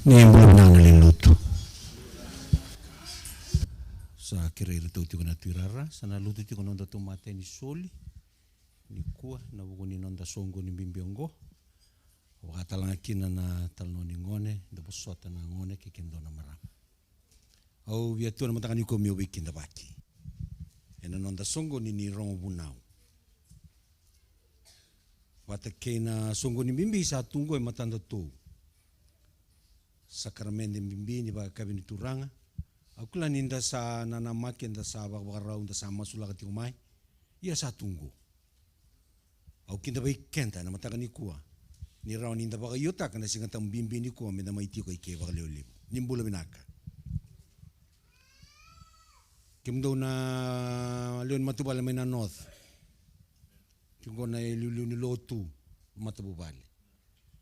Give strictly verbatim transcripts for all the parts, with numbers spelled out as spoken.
Ni bula vinaka na lewe ni lotu. Sa kerei iratou tiko na tuirara, sa na lotu tiko na nodatou matai ni soli nikua ena vuku ni noda soqoni bibi oqo. Vakatalega kina na talanoa ni gone, da vosota na gone kei kemudou na marama. Au via tu ena mataka nikua meu veikidavaki ena noda soqoni ni rogo vunau vata kei na soqoni bibi sa tu oqo e matadatou. Sakaramede bibi ni vakayakavi ni Turaga. Au kila ni da sa nanamaki, da sa vakavakarau, da sa masulaka tiko mai. Ia sa tu oqo. Au kidavaki keda ena mataka nikua ni rawa ni da vakaiotaka na Siga Tabu bibi nikua, me da mai tiko i ke vakalevulevu. Ni bula vinaka. Kemudou na lewe ni matavuvale mai na North. Tiko na iliuliu ni lotu, matavuvale.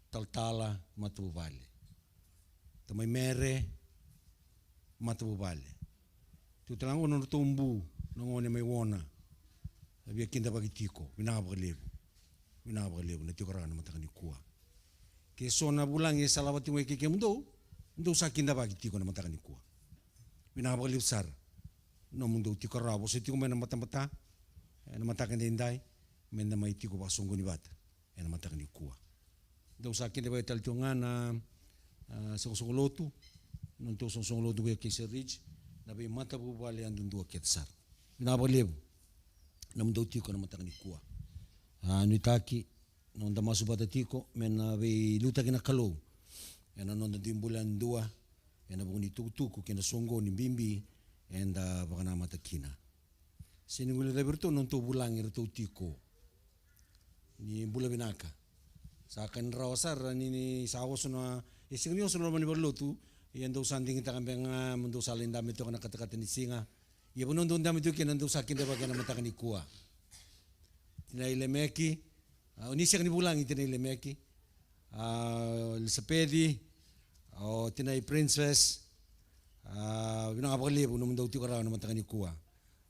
Talatala, matavuvale. Tamai Mere, matavuvale. Tiko tale ga oqo na nodratou bu na gone mai Wona. A via kidavaki tiko, vinaka vakalevu. Vinaka vakalevu na tiko rawa ena mataka nikua. Ke so na vulagi e salavata tiko mai kei kemudou, dou sa kidavaki tiko ena mataka nikua. Vinaka vakalevu sara. Nomudou tiko rawa, vosa tiko mai na matamata ena mataka edaidai, me da mai tiko vakasoqoni vata ena mataka nikua. Dou sa kidavaki tale tiko ga na, a, soqosoqo lotu, nodatou soqosoqo lotu oqo e Keiser Ridge, na veimatavuvale yadudua kece sara. Vinaka vakalevu nomudou tiko ena mataka nikua. A, nuitaki noda masu vata tiko me na veiliutaki na Kalou ena noda dui bula yadua, ena vuku ni tukutuku kei na soqoni bibi eda vakanamata kina. Sega ni guilecavi iratou na nodatou vulagi, iratou tiko. Ni bula vinaka. Sa ka ni rawa sara ni, ni sa oso na, e sega ni oso na loma ni valenilotu, ia dou sa digitaka beka ga, mo dou sa lai dabe toka na katakata ni siga. Ia vanua dou dabe tiko kina, dou sa kidavaki ena mataka nikua. Tinai Lemeki, a, o ni sega ni vulagi Tinai Lemeki, a, Elisapeci, o Tinai Princess, a, vinaka vakalevu nomudou tiko rawa ena mataka nikua.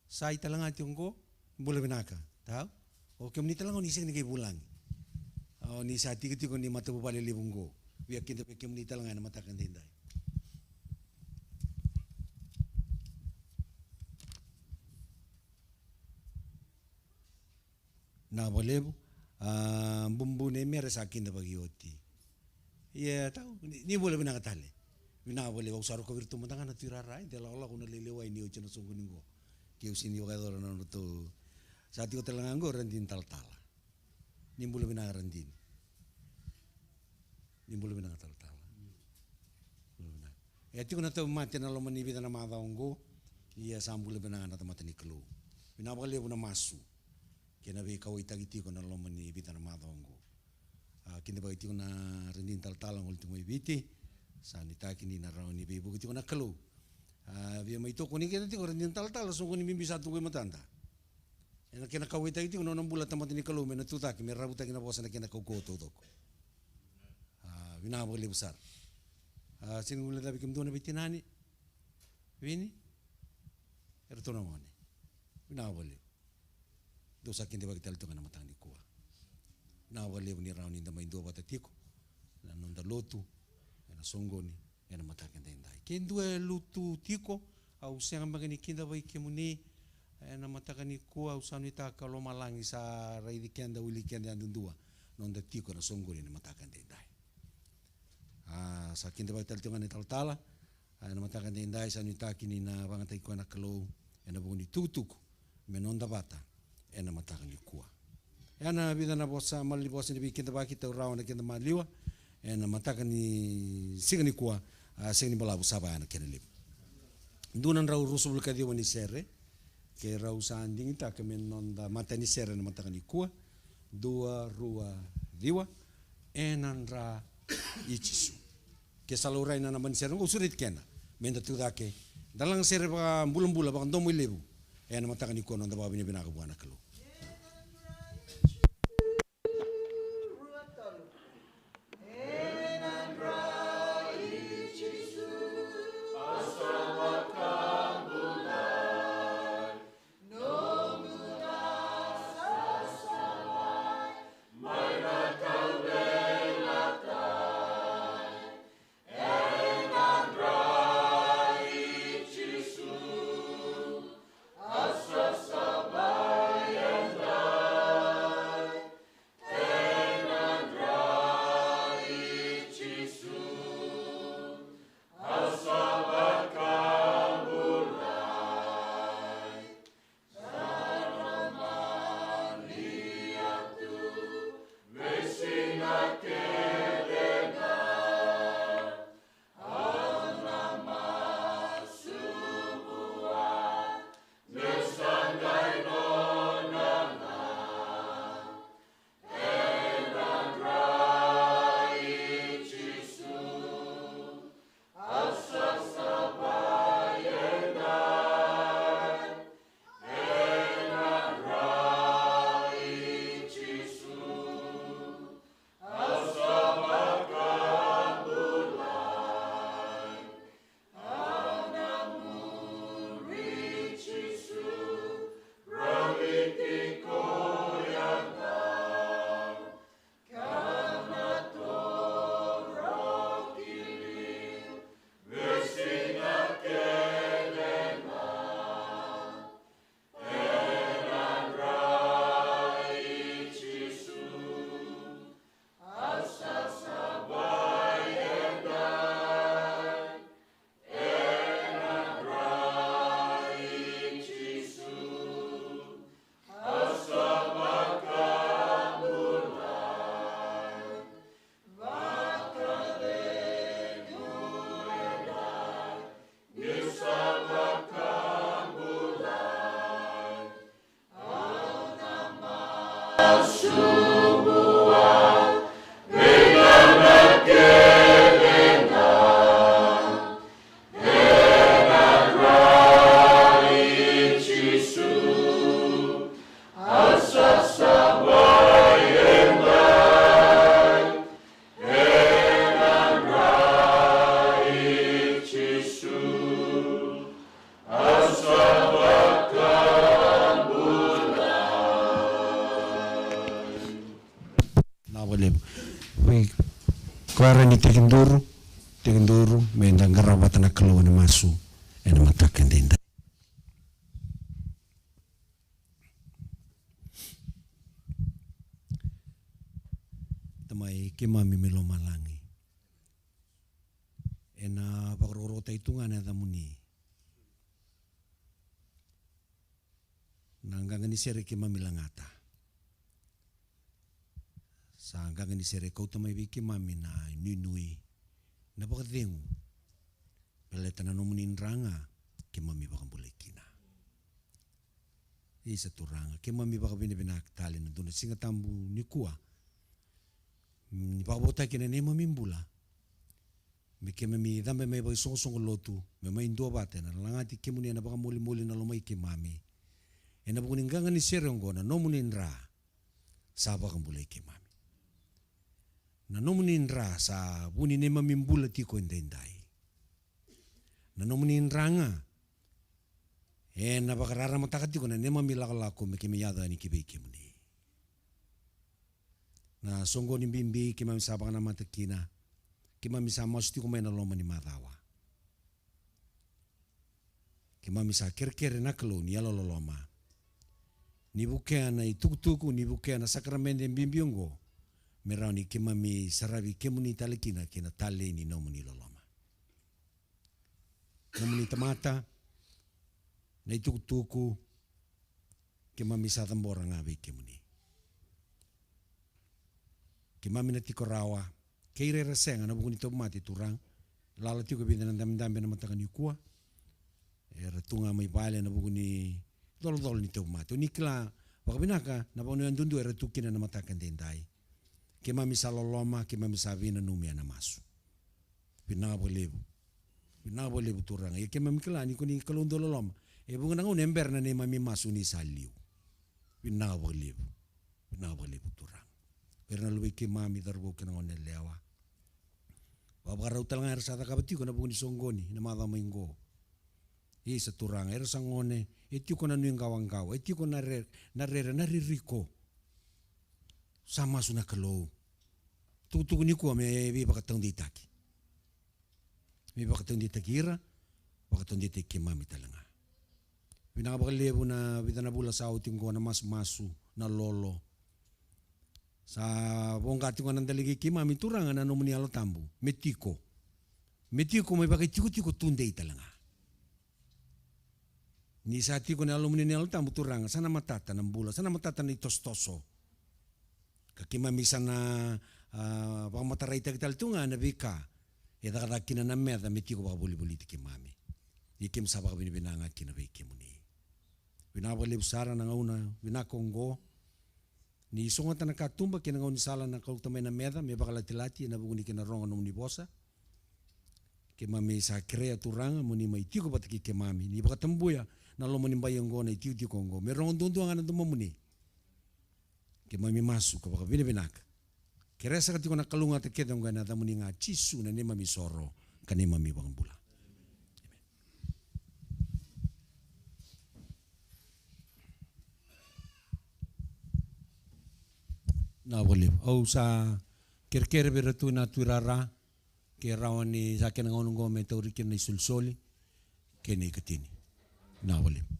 Sa i tale ga tiko oqo, bula vinaka, tau. O kemuni tale ga o ni sega ni qai vulagi. O ni sa tikotiko ni matavuvale levu oqo. Via kidavaki kemuni tale ga ena mataka edaidai. Vinaka vakalevu. A, bubu nei Mere sa kidavaki oti. Ia, tau, ni, ni bula vinaka tale. Vinaka vakalevu, au sa rokovi iratou mada ga na tuirara, e, de lakolako na lewe ni wai ni oti na soqoni oqo. Keu sega ni vakayacora na nodratou. Sa tiko tale ga oqo Radini talatala. Ni bula vinaka Radini. Ni bula vinaka talatala. Bula vinaka. E tiko na tauvimate ena loma ni vica na macawa oqo. Ia sa bula vinaka na tamata ni Kalou. Vinaka vakalevu na masu kei na veikauwaitaki tiko ena loma ni vica na macawa oqo. A, kidavaki tiko na Radini talatala, gole tiko mai Viti. Sa nuitaki ni na rawa ni veivuke tiko na Kalou. A, via mai tokoni keda tiko Radini talatala, soqoni bibi sa tu oqo e matada. Ena kena kauwaitaki tiko na nona bula tamata ni Kalou me na tucake, me ravutaki na vosa ena kena kaukauwa taucoko. A, vinaka vakalevu sara. A, sega ni guilecavi kemudou na veitinani. Vini. Eratou na gone. Vinaka vakalevu. Dou sa kidavaki tale tiko ga ena mataka nikua. Vinaka vakalevu ni rawa ni da mai duavata tiko ena noda lotu ena soqoni ena mataka edaidai. Ke dua e lutu tiko, au sega beka ni kidavaki kemuni ena mataka nikua, au sa nuitaka lomalagi sa raici keda, wili keda yadudua, noda tiko ena soqoni ena mataka edaidai. A, sa kidavaki tale tiko ga na italatala. A, ena mataka edaidai sa nuitaki ni na vakayagataki koya na Kalou ena vuku ni tukutuku me noda vata ena mataka nikua. Ena vica na vosa, malanivosa ni veikidavaki, tau rawa na keda maliwa ena mataka ni siga nikua. A, sega ni balavu, sa vaya na kena levu. Dua na drau ruasagavulu ka ciwa ni sere keirau sa digitaka me noda matai ni sere ena mataka nikua. Dua, rua, ciwa. Ena dra i Jisu. Ke sa laurai na naba ni sere oqo, au sureti keda me da tucake, da lagasere vakabulabula, vakadomoilevu ena mataka nikua, noda vakavinavinaka vua na Kalou. Vakalevu. Vei koya ni tekiduru, tekiduru, me da qarava vata na Kalou ena masu ena mataka edaidai. Tamai keimami mai lomalagi, ena vakarokorokotaki tu ga na yacamuni. Na qaqa ni sere keimami lagata. Sa qaqa ni sere kauta mai vei keimami na inuinui, na vakacegu. Baleta na nomuni dra ga keimami vakabulai kina. Isa Turaga, keimami vakavinavinaka tale na dua na Siga Tabu nikua, ni vakavoutaki na neimami bula. Me keimami cabe mai vakaisoqosoqo lotu, me mai duavata ena lagati kemuni ena vakamolimoli na lomai keimami. Ena vuku ni qaqa ni sere oqo, na nomuni dra sa vakabulai keimami. Na nomuni dra sa vu ni neimami bula tiko edaidai. Na nomuni dra ga ena vakararamataka tiko na neimami lakolako me keimami yaco yani ki vei kemuni. Na soqoni bibi keimami sa vakanamata kina, keimami sa masu tiko mai na loma ni macawa. Keimami sa kerekere na Kalou ni yalololoma, ni vukea na itukutuku, ni vukea na sakaramede bibi oqo, me rawa ni keimami saravi kemuni tale kina kei na talei ni nomuni loloma. Nomuni tamata, na itukutuku, keimami sa cabora ga vei kemuni. Keimami na tiko rawa, kei ira era sega ena vuku ni tauvimate, Turaga. Lala tiko e vica na dabedabe ena mataka nikua. Era tu ga mai vale ena vuku ni colocolo ni tauvimate. O ni kila vakavinaka na vanua yadudua era tu kina ena mataka edaidai. Keimami sa loloma, keimami sa veinanumi ena masu. Vinaka vakalevu. Vinaka vakalevu Turaga. Ia keimami kila ni ko ni Kalou dauloloma. E vuqa na gauna e bera na neimami masu ni sa liu. Vinaka vakalevu. Vinaka vakalevu Turaga. Vei ira na luvei keimami, cauravou kei na goneyalewa. Vakavakarau tale ga era sa cakava tiko ena vuku ni soqoni ena macawa mai qo. Isa Turaga, era sa gone, e tiko na nuiqawaqawa, e tiko na re-, na rere, na ririko. Sa masu na Kalou. Tukutuku nikua me veivakataudeitaki. Me vakataudeitaki ira, vakataudeitaki keimami tale ga. Vinaka vakalevu na vica na vula sa oti oqo, na masumasu, na lolo. Sa voqa tiko na daliga i keimami Turaga na nomuni Yalo Tabu me tiko. Me tiko me vakaitikotiko tudei tale ga. Ni sa tiko na Yalomuni na Yalo Tabu Turaga, sa na matata na bula, sa na matata na itosotoso. Ka keimami sa na, a, vakamataraitaki tale tu ga na veika e cakacaka kina na meca me tiko vakavolivoliti keimami. Ia keimami sa vakavinavinaka ga kina vei kemuni. Vinaka vakalevu sara na gauna vinaka oqo. Ni sogota na katuba kei na gaunisala na kauta mai na meca me vakalatilati ena vuku ni kena rogo nomuni vosa. Keimami sa kerea Turaga mo ni mai tiko vata kei keimami, ni vakatabuya na loma ni bai oqo, na itikotiko oqo, me rogo duadua ga na domomuni. Keimami masu ka vakavinavinaka. Kerea saka tiko na kalougata kece oqo ena yacamuni ga Jisu na neimami soro ka neimami vakabula. Vinaka vakalevu. Au sa kerekere vei iratou na tuirara ke rawa ni sa kena gauna oqo me tauri kina na isolisoli kei na ikatini. Vinaka vakalevu.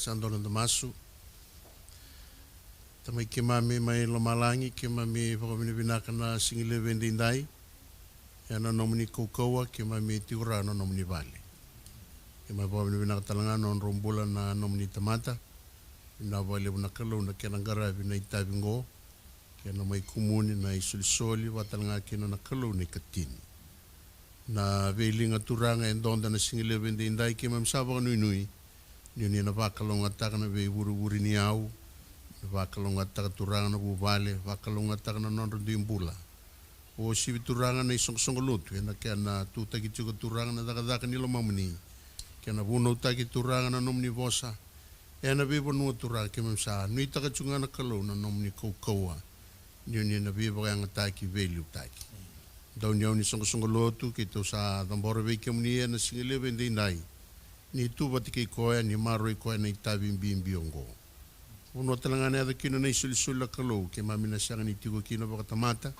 Sa dua na noda masu. Tamai keimami mai lomalagi, keimami vakavinavinaka na siga levu edaidai ena nomuni kaukauwa, keimami tiko rawa na nomuni vale. Keimami vakavinavinaka tale ga na nodrau bula na nomuni tamata. Vinaka vakalevu na Kalou na kena qaravi na itavi oqo, kei na mai kumuni na isolisoli, vaka tale ga kina na Kalou na ikatini. Na veiliga Turaga e dodo ena siga levu edaidai, keimami sa vakanuinui ni oni na vakalougatataka na veivurevure ni yau, na vakalougatataka Turaga na vuvale, vakalougatataka na nodra dui bula. Uasivi Turaga na isoqosoqo lotu ena kena tutaki tiko Turaga na cakacaka ni lomamuni, kei na vunautaki Turaga na nomuni vosa ena veivanua Turaga, keimami sa nuitaka tiko ga na Kalou na nomuni kaukauwa ni oni na veivakayagataki veiliutaki. Dauniyau ni soqosoqo lotu keitou sa cabora vei kemuni ena siga levu edaidai, ni tu vata kei koya, ni maroroi koya na itavi bibi oqo. Vanua tale ga ena yaco kina na isolisoli na Kalou, keimami na sega ni tiko kina vakatamata.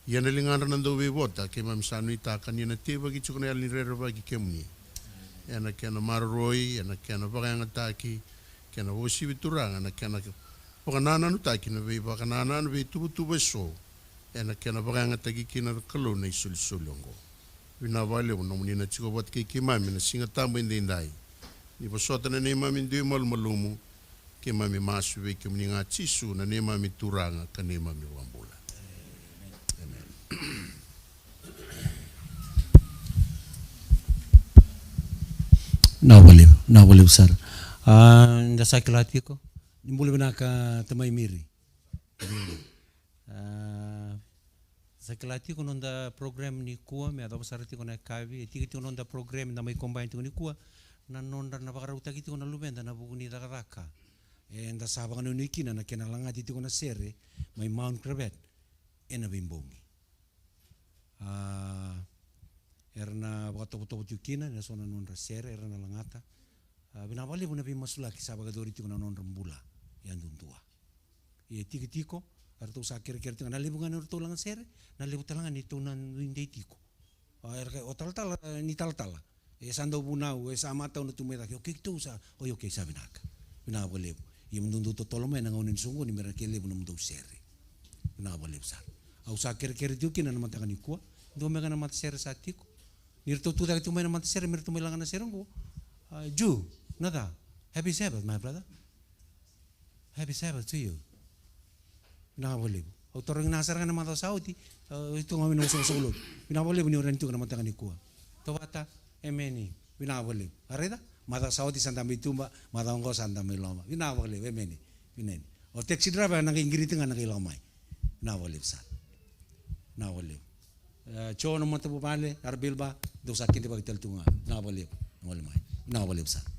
Ia na ligadra na dauveivota, keimami sa nuitaka ni na teivaki tiko na yalo ni rerevaki kemuni ena kena maroroi, ena kena vakayagataki, kena uasivi Turaga, ena kena vakanananutaki na veivakanananu, veituvatuva eso ena kena vakayagataki kina na Kalou na isolisoli oqo. Vinaka vakalevu nomuni na tiko vata kei keimami na Siga Tabu edaidai. Ni vosota na neimami dui malumalumu, keimami masu vei kemuni ga Jisu na neimami Turaga ka neimami iVakabula. Emeni. Vinaka vakalevu, vinaka vakalevu sara. A, da sa kila tiko. Ni bula vinaka tamai Miri. A, sa kila tiko noda program nikua, me yacova sara tiko na yakavi, e tiki tiko noda program da mai combine tiko nikua, na nodra na vakarautaki tiko na luveda na vuku ni cakacaka. Eda sa vakanuinui kina na kena lagati tiko na sere mai Mount Cravat ena veibogi. A, era na vakatovotovo tiko kina, na so na nodra sere, era na lagata. A, vinaka vakalevu na veimasulaki sa vakayacori tiko na nodra bula yadudua. Ia e tiki tiko, eratou sa kerekere tiko, na levu ga ni ratou laga sere, na levu tale ga ni ratou na dui dei tiko. A, era kaya, o talatala, ni talatala. E sa dau vunau, e sa matau na tu mai cake, o keitou sa, o, io, okay, sa vinaka. Vinaka vakalevu. Ia mo dou totolo mai ena gauna ni soqoni, me ra kelevu na mo dou sere. Vinaka vakalevu sara. Au sa kerekere tiko kina na mataka nikua, dua me ga na matasere sa tiko. Ni ratou tu cake tiko mai na matasere, me ratou mai laga na sere oqo. A, Ju, na ca? Happy Sabbath, my brother. Happy Sabbath to you. Vinaka vakalevu. Au tarogi na sara ga na macawa sa oti, a, au tu ga mai na soqosoqo lotu. Vinaka vakalevu ni o rawa ni tu ga na mataka nikua. Tovata, emeni. Vinaka vakalevu. A raica, macawa sa oti sa dabe i tuba, macawa oqo sa dabe i loma. Vinaka vakalevu, emeni. Vinaka. O taxi driver na qai qiriti ga na qai lako mai. Vinaka vakalevu sara. Vinaka vakalevu. E, Joe na matavuvale, Arabilba, dou sa kidavaki tale tu ga. Vinaka vakalevu. Gole mai. Vinaka vakalevu sara.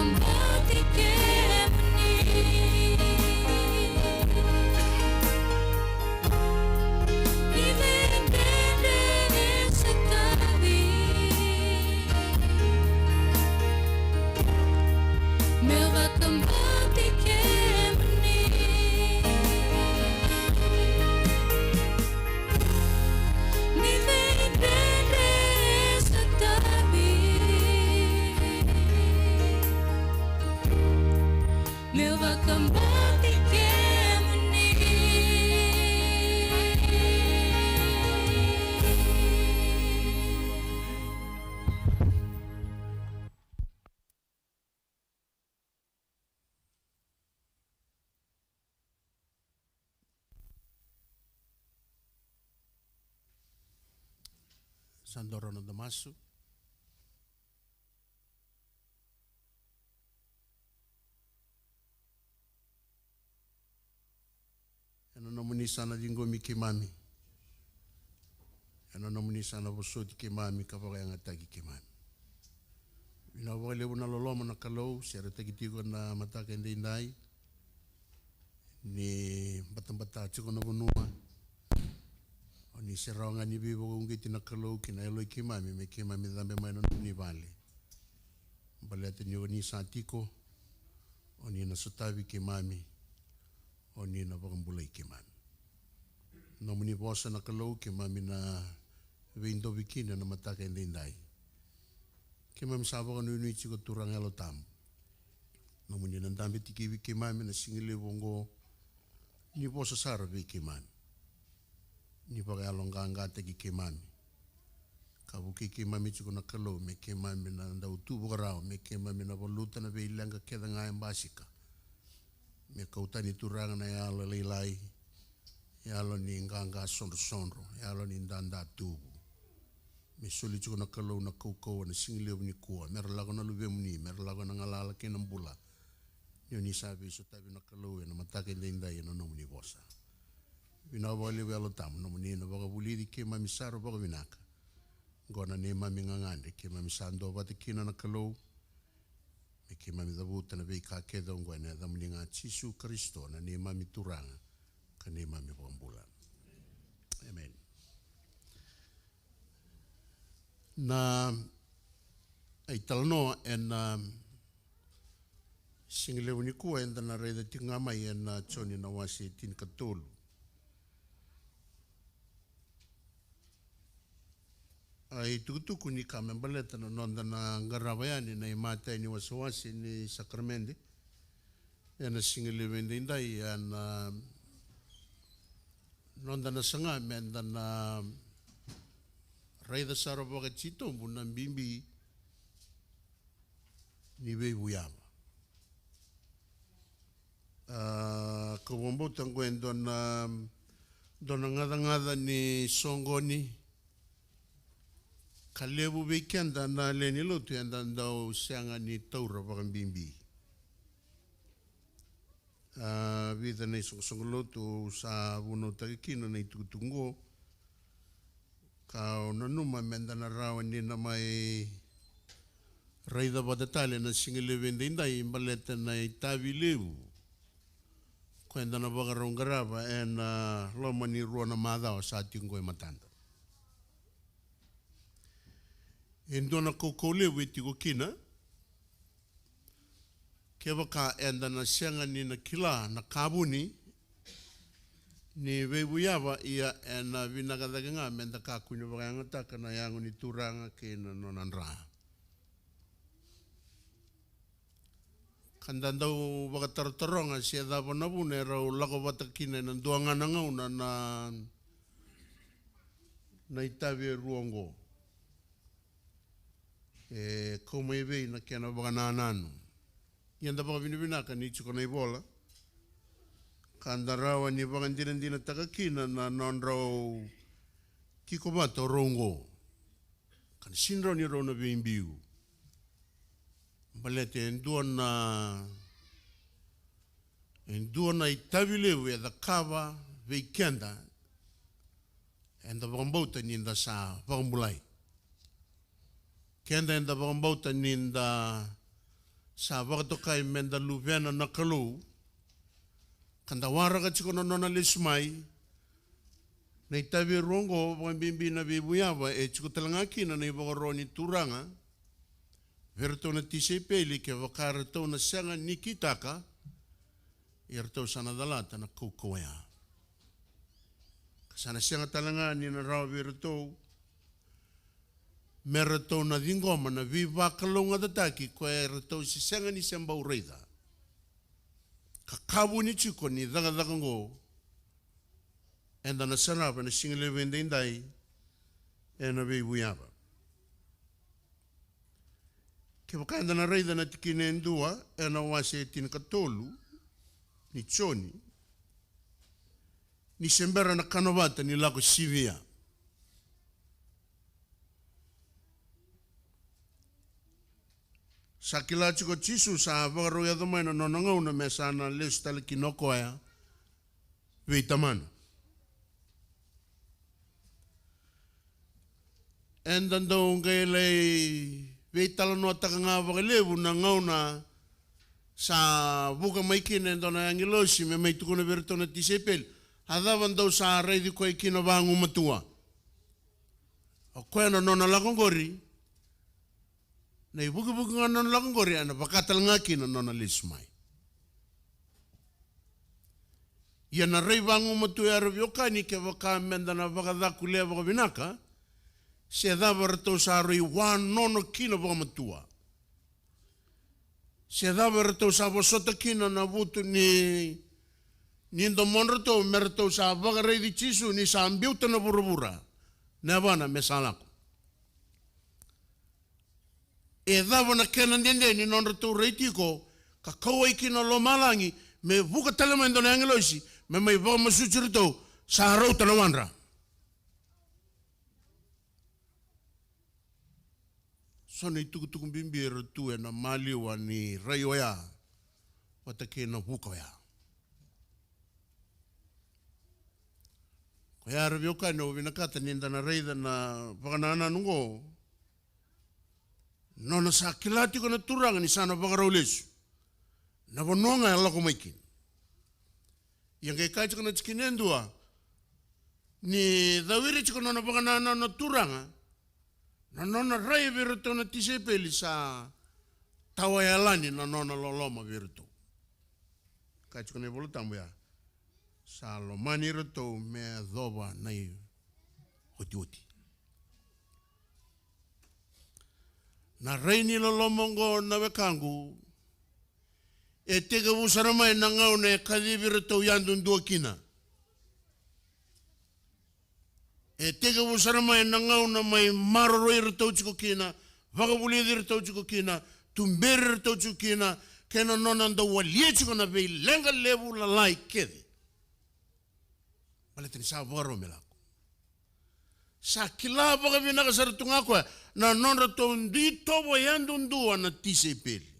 vakabauti kemuni. Ni veidredre e sotavi meu vakabauti kemuni. Ni veidredre e sotavi meu vakabauti kemuni. Sa dua na noda masu. Ena nomuni sa na ciqomi keimami. Ena nomuni sa na vosoti keimami ka vakayagataki keimami. Vinaka vakalevu na loloma na Kalou, seretaki tiko na mataka edaidai. Ni batabata tiko na vanua. O ni se rawa ga ni veivakauqeti na Kalou ki na yaloi keimami, me keimami cabe mai na nomuni vale. Baleta ni o ni sa tiko, o ni na sotavi keimami, o ni na vakabulai keimami. Nomuni vosa na Kalou keimami na veidovi kina na mataka edaidai. Keimami sa vakanuinui tiko Turaga Yalo Tabu. Nomuni na dabe tikivi keimami na siga levu oqo. Ni vosa sara vei keimami. Ni vakayaloqaqataki keimami. Ka vukei keimami tiko na Kalou me keimami na dau tu vakarau, me keimami na valuta na veileqa kece ga e basika. Me kau tani Turaga na yalo lailai, yalo ni qaqa sodrosodro, yalo ni dadatuvu. Me soli tiko na Kalou na kaukauwa na siga levu nikua, me ra lako na luvemuni, me ra lako ena galala kei na bula. Ni o ni sa veisotavi na Kalou ena mataka edaidai ena nomuni vosa. Vinaka vakalevu Yalo Tabu, nomuni na vakavulici keimami sara vakavinaka. Oqo na neimami gagadre, keimami sa duavata kina na Kalou. Me keimami cavuta na veika kece oqo ena yacamuni ga Jisu Karisito, na neimami Turaga ka neimami Vakabula. Emeni. Na italanoa ena siga levu nikua eda na raica tiko ga mai ena Joni na wase tinikatolu. A itukutuku ni ka me baleta na noda na qarava yani na imatai ni wasewase ni sakaramede ena siga levu edaidai, ena noda na saga meda na raica sara vakatitobu na bibi ni veivuyava. A, kau vakabauta oqo e dua na, dua na gacagaca ni soqoni ka levu vei keda na lewe ni lotu eda dau sega ni taura vakabibi. A, vica na isoqosoqo lotu au sa vunautaki kina na itukutuku oqo. Kau nanuma meda na rawa ni na mai raica vata tale na siga levu edaidai baleta na itavi levu ko eda na vakarau qarava ena loma ni rua na macawa sa tiko qo e matada. E dua na kaukauwa levu e tiko kina. Kevaka eda na sega ni na kila na ka vuni ni veivuyava, ia ena vinaka cake ga meda kakua ni vakayagataka na yago ni Turaga kei na nona dra. Ka da dau vakatarotaroga se cava na vuna e rau lako vata kina ena dua ga na gauna na, na itavi e rua oqo. E kau mai vei na kena vakanananu. Ia da vakavinavinaka ni tiko na ivola ka da rawa ni vakadinadinataka kina na nodrau tiko vata o rau oqo. Ka na sega ni rau na veibiu. Baleta e dua na, e dua na itavi levu e cakava vei keda. Eda vakabauta ni da sa vakabulai. Keda eda vakabauta ni da Sa vakatokai me da luvena na Kalou, ka da waraka tiko na nona lesu mai. Na itavi e rua oqo, vakabibi na veivuyava, e tiko tale ga kina na ivakaro ni Turaga vei iratou na tisaipeli, kevaka eratou na sega ni kitaka, ia eratou sa na calata na kaukauwa ya. Ka sa na sega tale ga ni na rawa vei iratou me ratou na ciqoma na veivakalougatataki koya eratou se sega ni se bau raica. Ka ka vuni tiko ni cakacaka oqo eda na sarava ena siga levu edaidai ena veivuyava. Kevaka eda na raica na tikina e dua ena wase e tinikatolu ni Joni, ni se bera na kana vata ni Lako Sivia. Sa kila tiko o Jisu sa vakarau yaco mai na nona gauna me sa na lesu tale kina o koya vei Tamana. Eda dau qai lai veitalanoataka ga vakalevu na gauna sa vuka mai kina e dua na agilosi me mai tukuna vei iratou na tisaipeli. A cava dou sa raici koya kina vagumatua? O koya na nona lako oqori, na ivukivuki ga na nona lako oqori, ena vaka tale ga kina na nona lesu mai. Ia na rai vagumatua ya, ra veiwekani, kevaka meda na vakacakulea vakavinaka, se cava eratou sa rui wanono kina vakamatua, se cava eratou sa vosota kina na vutu ni, ni domodratou, me ratou sa vakaraici Jisu ni sa biuta na vuravura, na yavana me sa lako. E cava na kena dede ni nodratou rai tiko ka kauwai kina lomalagi, me vuka tale mai e dua na agilosi me mai vakamasuti iratou, sa rauta na wadra. So na itukutuku bibi era tu ena maliwa ni rai oya vata kei na vuka oya. Koya, ra veiwekani, au vinakata ni da na raica na vakanananu oqo. Nona sa kila tiko na Turaga ni sa na vakarau lesu, na vanua ga e lako mai kina. Ia qai kaya tiko na tikina e dua, ni cawiri tiko nona vakanananu na Turaga, na nona rai vei iratou na tisaipeli sa tawa yalani na nona loloma vei iratou. Kaya tiko na iVola Tabu ya, sa lomani iratou me yacova na iotioti. Na rai ni loloma oqo, na wekaqu, e tekivu sara mai na gauna e kacivi iratou yadudua kina. E tekivu sara mai na gauna mai maroroi iratou tiko kina, vakavulici iratou tiko kina, tuberi iratou tiko kina, kei na nona dau walia tiko na veileqa levu lalai kece. Baleta ni sa vakarau me lako. Sa kila vakavinaka sara tu ga koya na nodratou dui tovo yadudua na tisaipeli.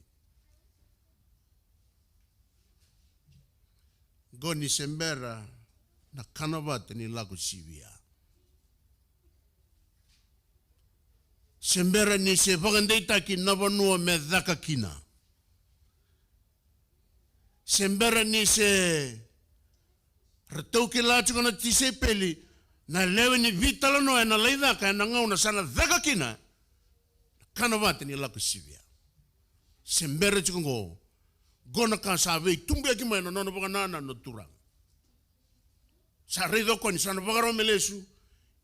Qo ni se bera na kana vata ni Lako Sivia. Se bera ni se vakadeitaki na vanua me caka kina. Se bera ni se ratou kila tiko na tisaipeli na lewe ni veitalanoa ena lai caka ena gauna sa na caka kina na kana vata ni Lako Sivia. Se bera tiko qo, qo na ka sa veitubuyaki mai na nona vakanananu na Turaga. Sa raica o koya ni sa na vakarau me lesu.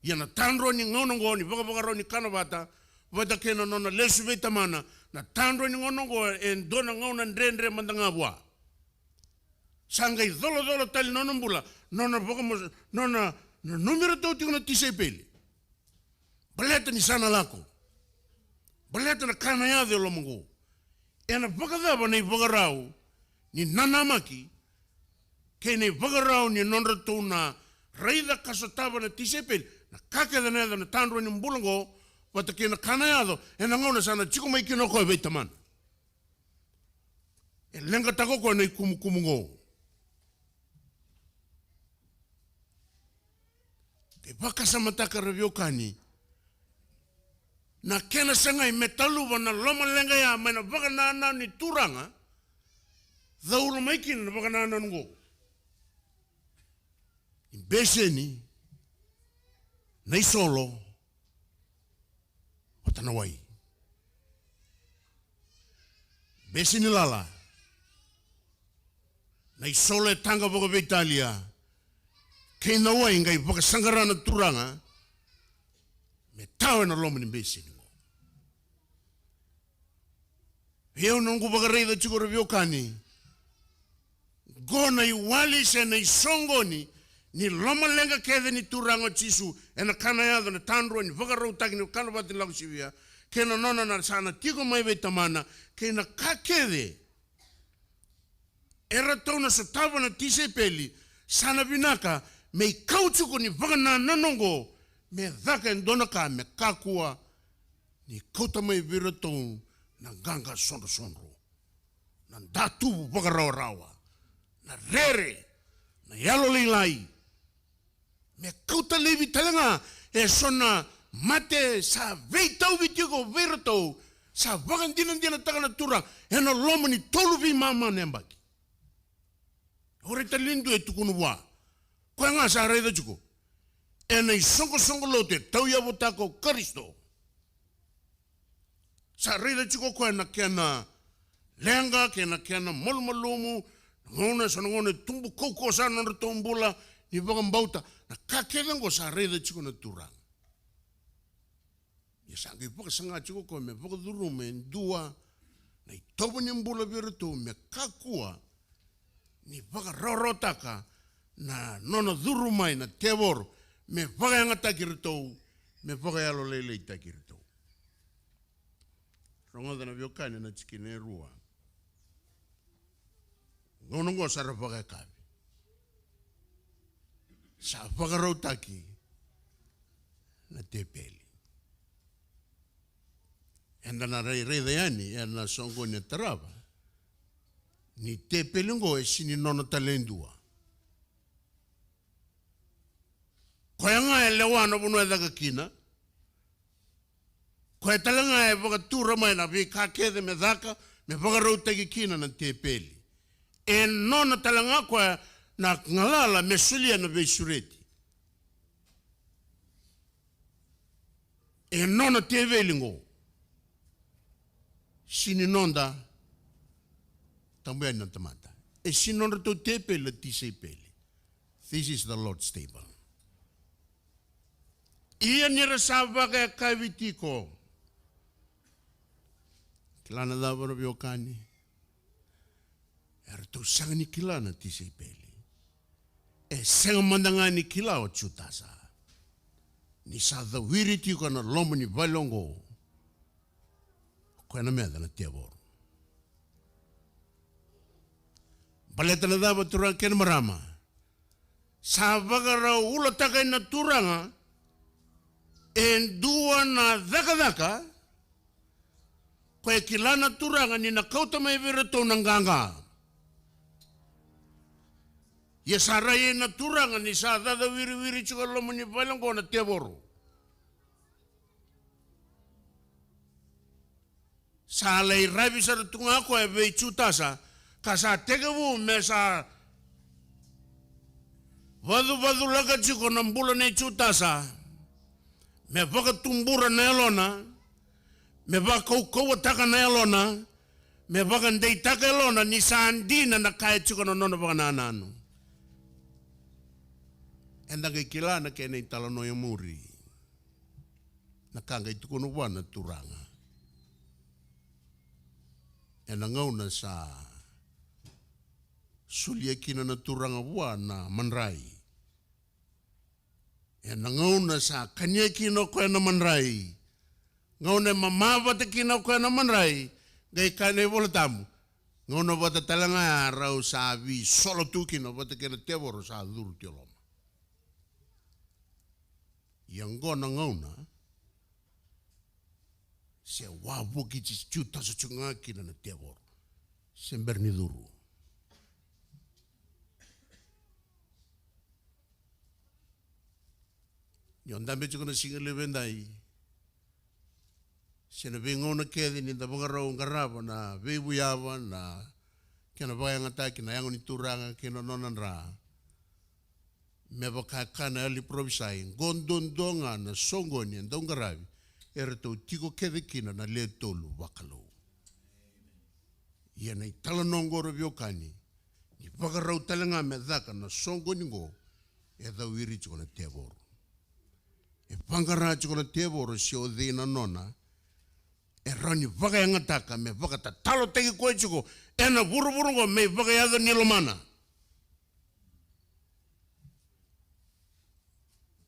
Ia na tadrua ni gauna oqo ni vakavakarau ni kana vata, vata kei na nona lesu vei Tamana, na tadrua ni gauna oqo e dua na gauna dredre mada ga vua. Sa qai colacola tale na nona bula, nona vakamo-, nona nanumi iratou tiko na tisaipeli. Baleta ni sa na lako. Baleta na ka na yaco e loma oqo. Ena vakacava na ivakarau ni nanamaki kei na ivakarau ni nodratou na raica ka sotava na tisaipeli na ka kece na yaco na tadrua ni bula oqo, vata kei na ka na yaco ena gauna sa na tiko mai kina o koya vei Tamana? E leqataka o koya na ikumukumu oqo. Qai vakasamataka, ra veiwekani, Na kena sagai me taluva na lomaleqa ya mai na vakanananu ni Turaga, caula mai kina na vakanananu oqo. Ni beseni, na isolo, vata na wai. Beseni lala, na isolo e taqa vakaveitalia, kei na wai qai vakasaqara na Turaga me tawa ena loma ni beseni oqo. Vei au na noqu vakaraica tiko, ra veiwekani, qo na iwali se na isoqoni ni lomaleqa kece ni Turaga o Jisu ena ka na yaco na tadrua ni vakarautaki ni kana vata ni lako sivia, kei na nona na sa na tiko mai vei Tamana, kei na ka kece eratou na sotava na tisaipeli, sa na vinaka me ikau tiko ni vakanananu oqo me caka e dua na ka me kakua ni kauta mai vei iratou na qaqa sodrosodro, na datuvu vakarawarawa, na rere, na yalolailai, me kauta laivi tale ga eso na mate sa veitauvi tiko vei iratou, sa vakadinadinataka na Turaga ena loma ni tolu veimama na yabaki. Au raica tale e dua e tukuna vua, koya ga sa raica tiko ena isoqosoqo lotu e tauyavutaka o Karisito. Sa raica tiko o koya na kena leqa kei na kena malumalumu, na gauna, so na gauna e tubu kaukauwa sara na nodratou bula ni vakabauta. Na ka kece oqo sa raica tiko na Turaga. Ia sa qai vakasaga tiko o koya me vakacuruma e dua na itovo ni bula vei iratou me kakua ni vakarawarawataka na nona curu mai na tevoro me vakayagataki iratou, me vakayalolailaitaki iratou. Rogoca na veiwekani na tikina e rua. Gauna oqo sa ra vakayakavi. Sa vakarautaki na tepeli. Eda na rai, raica yani ena soqoni e tarava ni tepeli oqo e sini nona tale e dua. Koya ga e lewa na vanua e caka kina. Koya tale ga e vakatura mai na veika kece me caka, me vakarautaki kina na tepeli. E nona tale ga koya na galala me solia na veisureti. E nona tepeli oqo. Sini noda tabu yani na tamata. E sini nodratou tepeli na tisaipeli. This is the Lord's table. Ia ni ra sa vakayakavi tiko. Kila na cava na veiwekani? Eratou sega ni kila na tisaipeli. E sega mada ga ni kila o Jutasa ni sa cawiri tiko ena loma ni vale oqo o koya na meca na tevoro. Baleta na cava, turaga kei na marama? Sa vakarau ulataka na Turaga e dua na cakacaka koya e kila na Turaga ni na kauta mai vei iratou na qaqa. Ia sa rai na Turaga ni sa cacawiriwiri tiko e loma ni vale oqo na tevoro. Sa lai ravi sara tu ga koya vei Jutasa, ka sa tekivu me sa vacuvaculaka tiko na bula nei Jutasa, me vakatubura na yalona, me vakaukauwataka na yalona, me vakadeitaka yalona ni sa dina na ka e tiko na nona vakanananu. Eda qai kila na kena italanoa e muri. Na ka qai tukuna vua na Turaga ena gauna sa solia kina na Turaga vua na madrai. Ena gauna sa kania kina o koya na madrai, gauna e mama vata kina o koya na madrai, qai kaya na iVola Tabu, gauna vata tale ga ya rau sa veisolo tu kina vata kei na tevoro sa curu tu e loma. Ia oqo na gauna se wavoki Jutasa tiko ga kina na tevoro se bera ni curu. Ni o dabe tiko na siga levu edai, Se na veigauna kece ni da vakarau qarava na veivuyava, na kena vakayagataki na yago ni Turaga kei na nona dra. Me vaka e kaya na yalo ni parofisai, qo duadua ga na soqoni e dau qaravi, eratou tiko kece kina na le tolu vakalou. Ia na italanoa oqo, ra veiwekani, ni vakarau tale ga me caka na soqoni oqo, e cau iri tiko na tevoro. E vaqara tiko na tevoro se o cei na nona, e rawa ni vakayagataka me vakatatalotaki koya tiko ena vuravura oqo me ivakayaco ni lomana.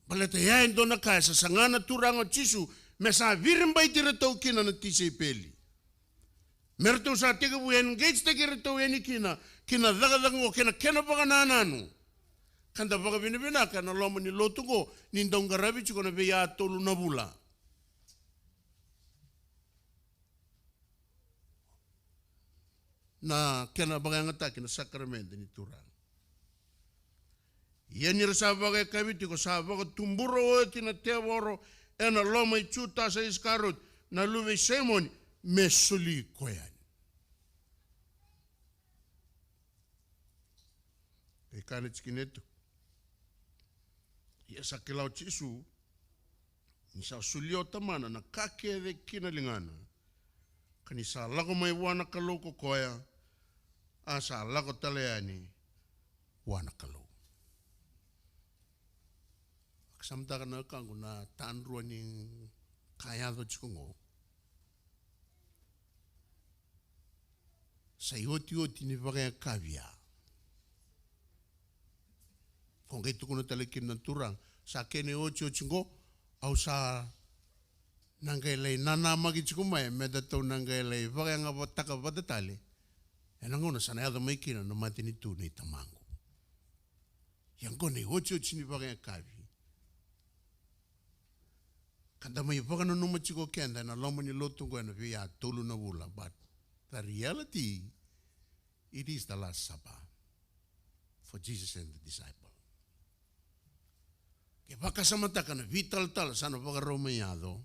Baleta ya e dua na ka e sa saga na Turaga o Jisu me sa viribaiti iratou kina na tisaipeli. Me ratou sa tekivu engage-taki iratou yani kina, kina cakacaka oqo, kena, kena vakanananu. Ka da vakavinavinaka ena loma ni lotu oqo, ni dau qaravi tiko na veiya tolu na vula. Na kena vakayagataki na sakaramede ni Turaga. Ia ni ra sa vakayakavi tiko, sa vakatubura oti na tevoro ena loma i Jutasa Isikarioti, na luve i Saimoni, me soli koya yani. Qai kaya na tikina e tu. Ia sa kila o Jisu ni sa solia o Tamana na ka kece ki na ligana, ka ni sa lako mai vua na Kalou ko koya, a sa lako tale yani vua na Kalou. Vakasamataka na wekaqu na tadrua ni ka yaco tiko oqo. Sa iotioti ni vakayakavi ya. Ko qai tukuna tale kina na Turaga, sa kena iotioti oqo, au sa na qai lai nanamaki tiko mai, me datou na qai lai vakayagataka vata tale ena gauna sa na yaco mai kina na matanitu nei Tamaqu. Ia oqo na iotioti ni vakayakavi. Ka da mai vakananuma tiko keda ena loma ni lotu oqo ena veiya tolu na vula, but the reality, it is the Last Supper for Jesus and the disciple. Ke vakasamataka na veitalatala sa na vakarau mai yaco.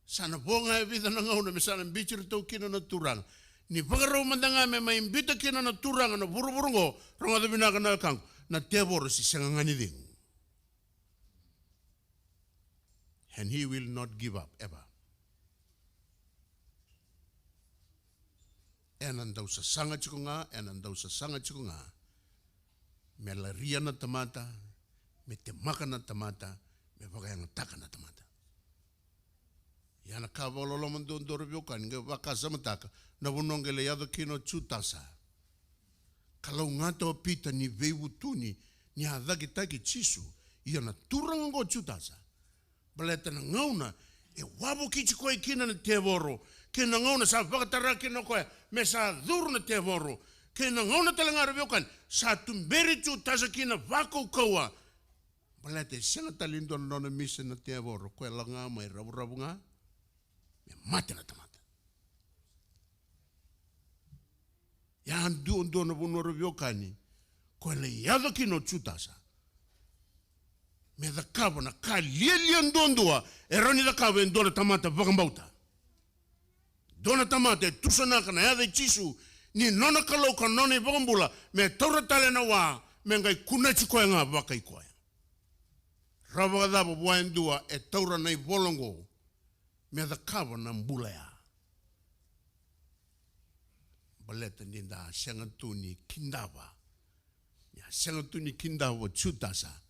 Sa na vo ga e vica na gauna me sa na biuti iratou kina na Turaga. Ni vakarau mada ga me mai biuta kina na Turaga na vuravura oqo, rogoca vinaka na wekaqu, na tevoro se sega ga ni cegu. And he will not give up ever. Ena dau sasaga tiko ga, ena dau sasaga tiko ga me laria na tamata, me temaka na tamata, me vakayagataka na tamata. Ia na ka vakaloloma duadua, ra veiwekani, qai vakasamataka na vanua qai lai yaco kina o Jutasa. Kalougata o Pita ni veivutuni ni a cakitaki Jisu. Ia na turaga oqo o Jutasa, baleta na gauna e wavokiti koya kina na tevoro, kei na gauna sa vakatara kina o koya me sa curu na tevoro, kei na gauna tale ga, ra veiwekani, sa tuberi Jutasa kina vakaukauwa. Baleta e sega tale ni dua na nona misi na tevoro, o koya lako ga mai ravuravu ga me mate na tamata. Ia duadua na vanua, ra veiwekani, koya lai yaco kina o Jutasa me cakava na ka lialia duadua e rawa ni cakava e dua na tamata vakabauta. Dua na tamata e tusanaka na yaca i Jisu ni nona Kalou ka nona iVakabula, me taura tale na wa me qai kunati koya ga vakai koya. Rawa vakacava vua e dua e taura na ivola oqo me cakava na bula ya? Baleta ni da sega tu ni kidava, ni a sega tu ni kidava o Jutasa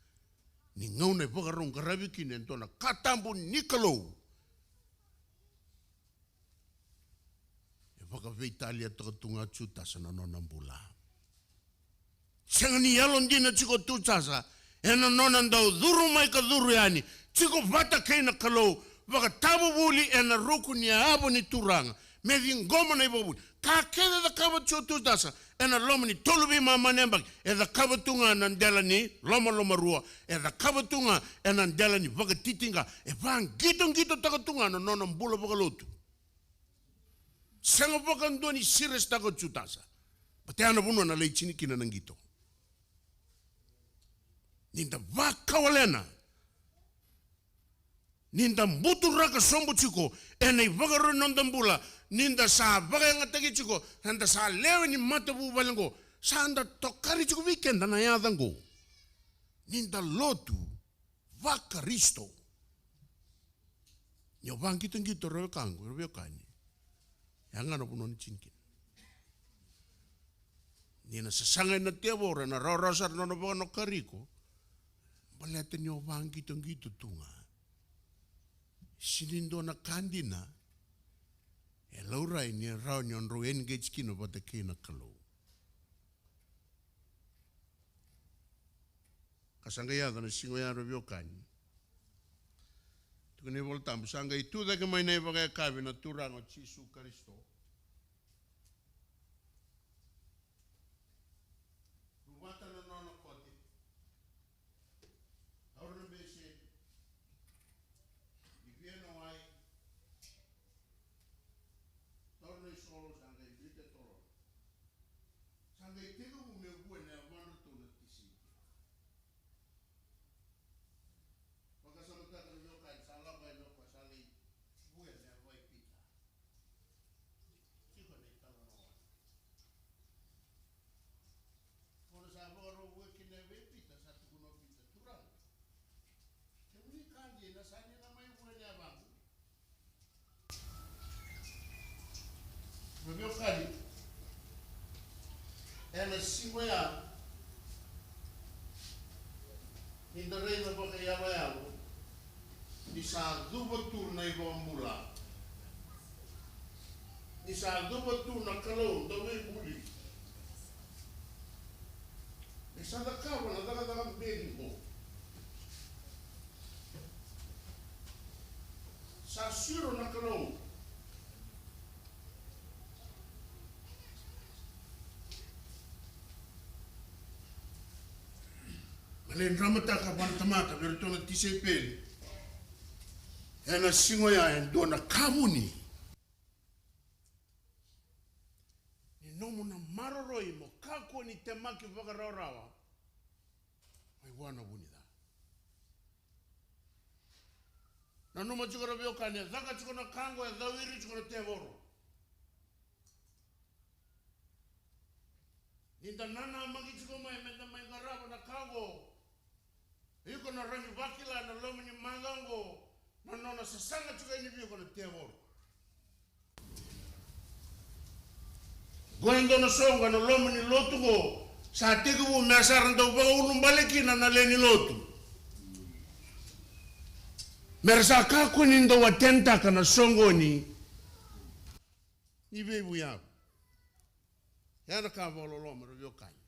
ni gauna e vakarau qaravi kina e dua na ka tabu ni Kalou, e vakaveitaliataka tu ga o Jutasa na nona bula. Sega ni yalodina tiko o Jutasa ena nona dau curu mai ka curu yani tiko vata kei na Kalou, vakatavuvuli ena ruku ni yava ni Turaga, me ciqoma na ivakavuvuli. Ka kece e cakava tiko o Jutasa ena loma ni tolu veimama na yabaki, e cakava tu ga na dela ni lomalomarua, e cakava tu ga ena dela ni vakatitiqa, e vaqitoqitotaka tu ga na nona bula vakalotu. Sega vakadua ni serious-taka o Jutasa. Baleta ya na vanua na lai tini kina na qito. Ni da vakawalena Ni da buturaka sobu tiko ena ivakarau ni noda bula, ni da sa vakayagataki tiko, eda sa lewe ni matavuvale oqo, sa da tokari tiko vei keda na yaca oqo. Ni da lotu vaKarisito. Ni o vaqitoqito, ra wekaqu, ra veiwekani. Ya ga na vanua ni tini kina. Ni na sasaga na tevoro, ena rawarawa sara na nona vakanokari iko. Baleta ni o vaqitoqito tu ga. Sega ni dua na ka dina e laurai ni rawa ni o drau engage kina vata kei na Kalou. Ka sa qai yaco na siga oya, ra veiwekani. Tukuna na iVolatabu, sa qai tu cake mai na ivakayakavi na Turaga o Jisu Karisito. Ruvata na nona kote. Taura na beseni. Ivia na wai. Taura na isolo, sa qai biuta e tolona. Sa qai tekivu me vua na yavadratou na tisaipeli. Vakasamataka, ra veiwekani, sa lako yani o koya, sa lai vua na yavai Pita. Tiko na italanoa. Gauna sa vakarau vua kina na yavai Pita, sa tukuna o Pita, Turaga, kemuni ka dina, sa ni na mai vua na yavaqu. Ra veiwekani, ena siga oya, ni da raica vakayaloyalo, ni sa cuva tu na iVakabula. Ni sa cuva tu na Kalou Dauveibuli. Ni sa cakava na cakacaka beci qo. Sa siro na Kalou. Me lai dramataka vua na tamata, vei iratou na tisaipeli. Ena siga oya e dua na ka vuni. Ni nomu na maroroi mo kakua ni temaki vakarawarawa mai vua na vu ni ca. Nanuma tiko, ra veiwekani, e caka tiko na ka oqo, e cawiri tiko na tevoro. Ni da nanamaki tiko mai me da mai qarava na ka oqo, iko na rawa ni vakila ena loma ni macawa oqo na nona sasaga tiko yani vei iko na tevoro. Qo e dua na soqo ena loma ni lotu qo, sa tekivu me sa ra dau vakaulubale kina na lewe ni lotu. Me ra sa kakua ni dau attendtaka na soqoni ni veivuyavu. Ya na ka vakaloloma, ra veiwekani.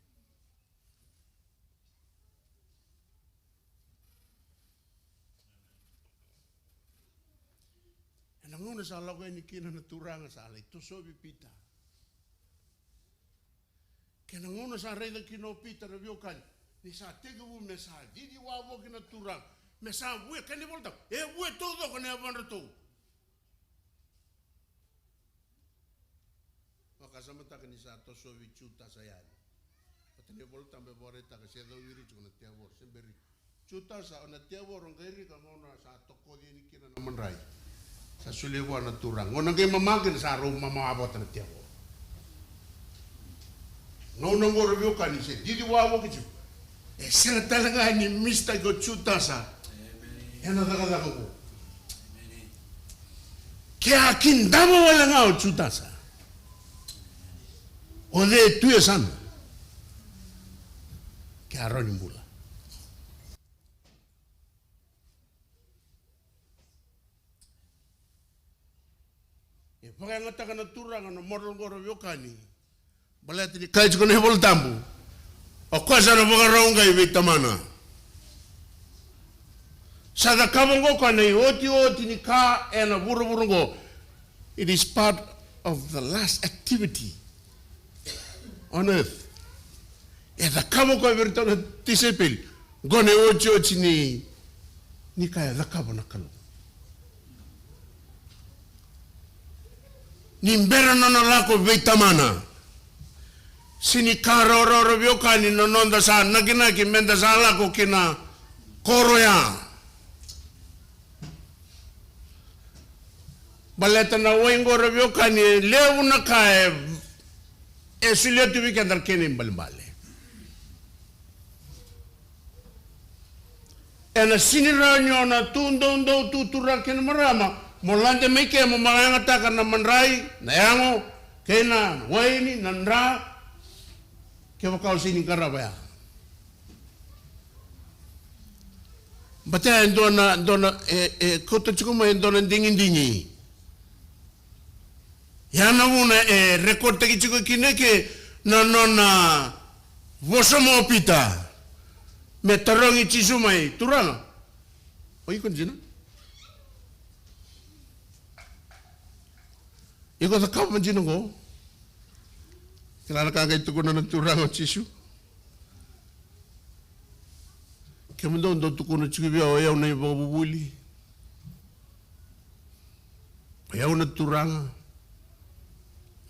Ena gauna sa lako yani kina na Turaga, sa lai tosovi Pita. Kei na gauna sa raica kina o Pita, ra veiwekani, ni sa tekivu me sa cici wavoki na Turaga, me sa vue, kena iVolatabu, e vue taucoko na yavadratou. Vakasamataka ni sa tosovi Jutasa yani. Vata na iVolatabu e vakaraitaka se cawiri tiko na tevoro, se beri. Jutasa, o na tevoro qai rika gauna sa tokoci yani kina na madrai. Sa solia vua na Turaga. Gauna qai mama kina, sa rau mama vata na tevoro. Gauna qo, ra veiwekani, se cici wavoki tiko. E sega tale ga ni mistake o Jutasa ena cakacaka qo. Ke a kidava wale ga o Jutasa, o cei tu e yasana? Ke a rawa ni bula. E vakayagataka na Turaga na model qo, ra veiwekani. Baleta ni kaya tiko na iVolatabu, o koya sa na vakarau qai vei Tamana. Sa cakava qo o koya na iotioti ni ka ena vuravura qo. It is part of the last activity on earth. E cakava o koya vei iratou na tisaipeli. Qo na iotioti ni, ni ka e cakava na Kalou. Ni bera nona lako vei Tamana. Sega ni ka rawarawa, ra veiwekani, na noda sa nakinaki me da sa lako ki na koro ya. Baleta na wai qo, ra veiwekani, e levu na ka e, e solia tu vei keda na kena ibalebale. Ena sega ni rawa ni o na tu doudou tu, turaga kei na marama, mo lade mai ke mo vakayagataka na madrai, na yago, kei na waini, na dra, kevaka o sega ni qarava ya. Baleta e dua na, dua na, e, e kauta tiko mai e dua na digidigi. Ya na vuna e rekotaki tiko kina ke na nona vosa mai o Pita, me tarogi Jisu mai, Turaga, o iko dina? Iko cakava dina qo? Kila na ka qai tukuna na Turaga o Jisu? Kemudou dau tukuna tiko vei au, o yau na ivakavuvuli, o yau na Turaga.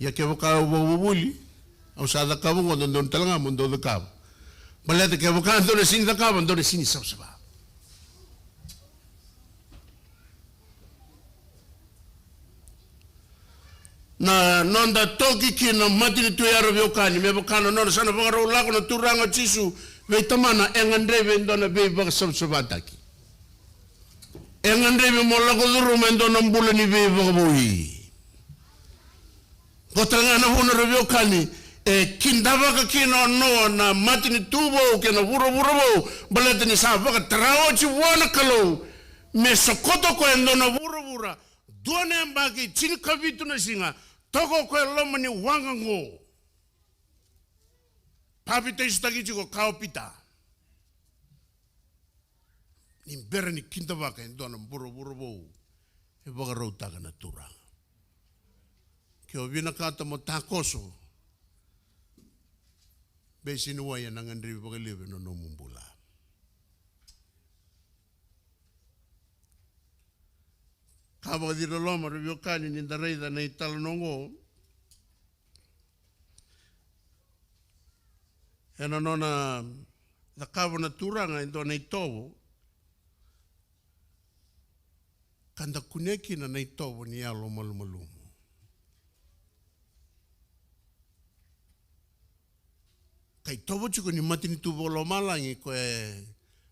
Ia kevaka au vakavuvuli, au sa cakava qo, dodonu tale ga mo dou cakava. Baleta kevaka dou na sega ni cakava, dou na sega ni savasava. Na noda toki kina matanitu ya, ra veiwekani, me vaka na nona sa na vakarau lako na Turaga o Jisu vei Tamana, e gadrevi e dua na veivakasavasavataki. E gadrevi mo lako curuma e dua na bula ni veivakavoui. Qo tale ga na vuna, ra veiwekani, e kidavaka kina o Noa na matanitu vou kei na vuravura vou, baleta ni sa vakatara oti vua na Kalou me sokota o koya e dua na vuravura, dua na yabaki tinikavitu na siga, toka o koya e loma ni waqa qo. Papitaisotaki tiko, kaya o Pita, ni bera ni kidavaka e dua na vuravura vou e vakarautaka na Turaga. Ke o vinakata mo takoso, beiseni wai ena gadrevi vakalevu ena nomu bula. Ka vakaciloloma, ra veiwekani, ni da raica na italanoa oqo, ena nona cakava na Turaga e dua na itovo, ka da kunea kina na itovo ni yalo malumalumu. Ka itovo tiko ni matanitu vakalomalagi, koya e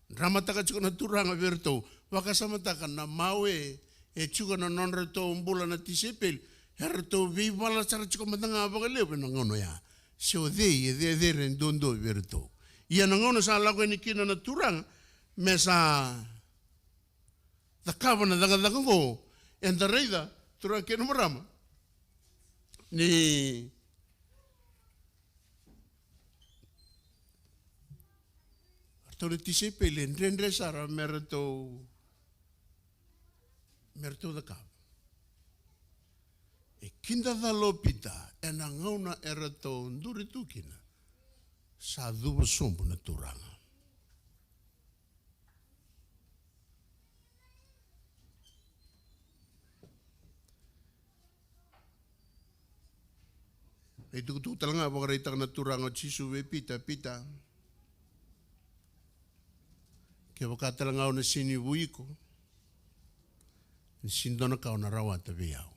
dramataka tiko na Turaga vei iratou. Vakasamataka na mawe e tiko na nodratou bula na tisaipeli, eratou veivala sara tiko mada ga vakalevu ena gauna oya. Se o cei e cecere duadua vei iratou. Ia na gauna sa lako yani kina na Turaga me sa cakava na cakacaka oqo, eda raica, turaga kei na marama, ni ratou na tisaipeli e dredre sara me ratou, me ratou cakava. E kidacala o Pita ena gauna eratou duri tu kina, sa cuva sobu na Turaga. Na itukutuku tale ga vakaraitaka na Turaga o Jisu vei Pita, Pita, kevaka tale ga o na sega ni vui iko, e sega ni dua na ka o na rawata vei au.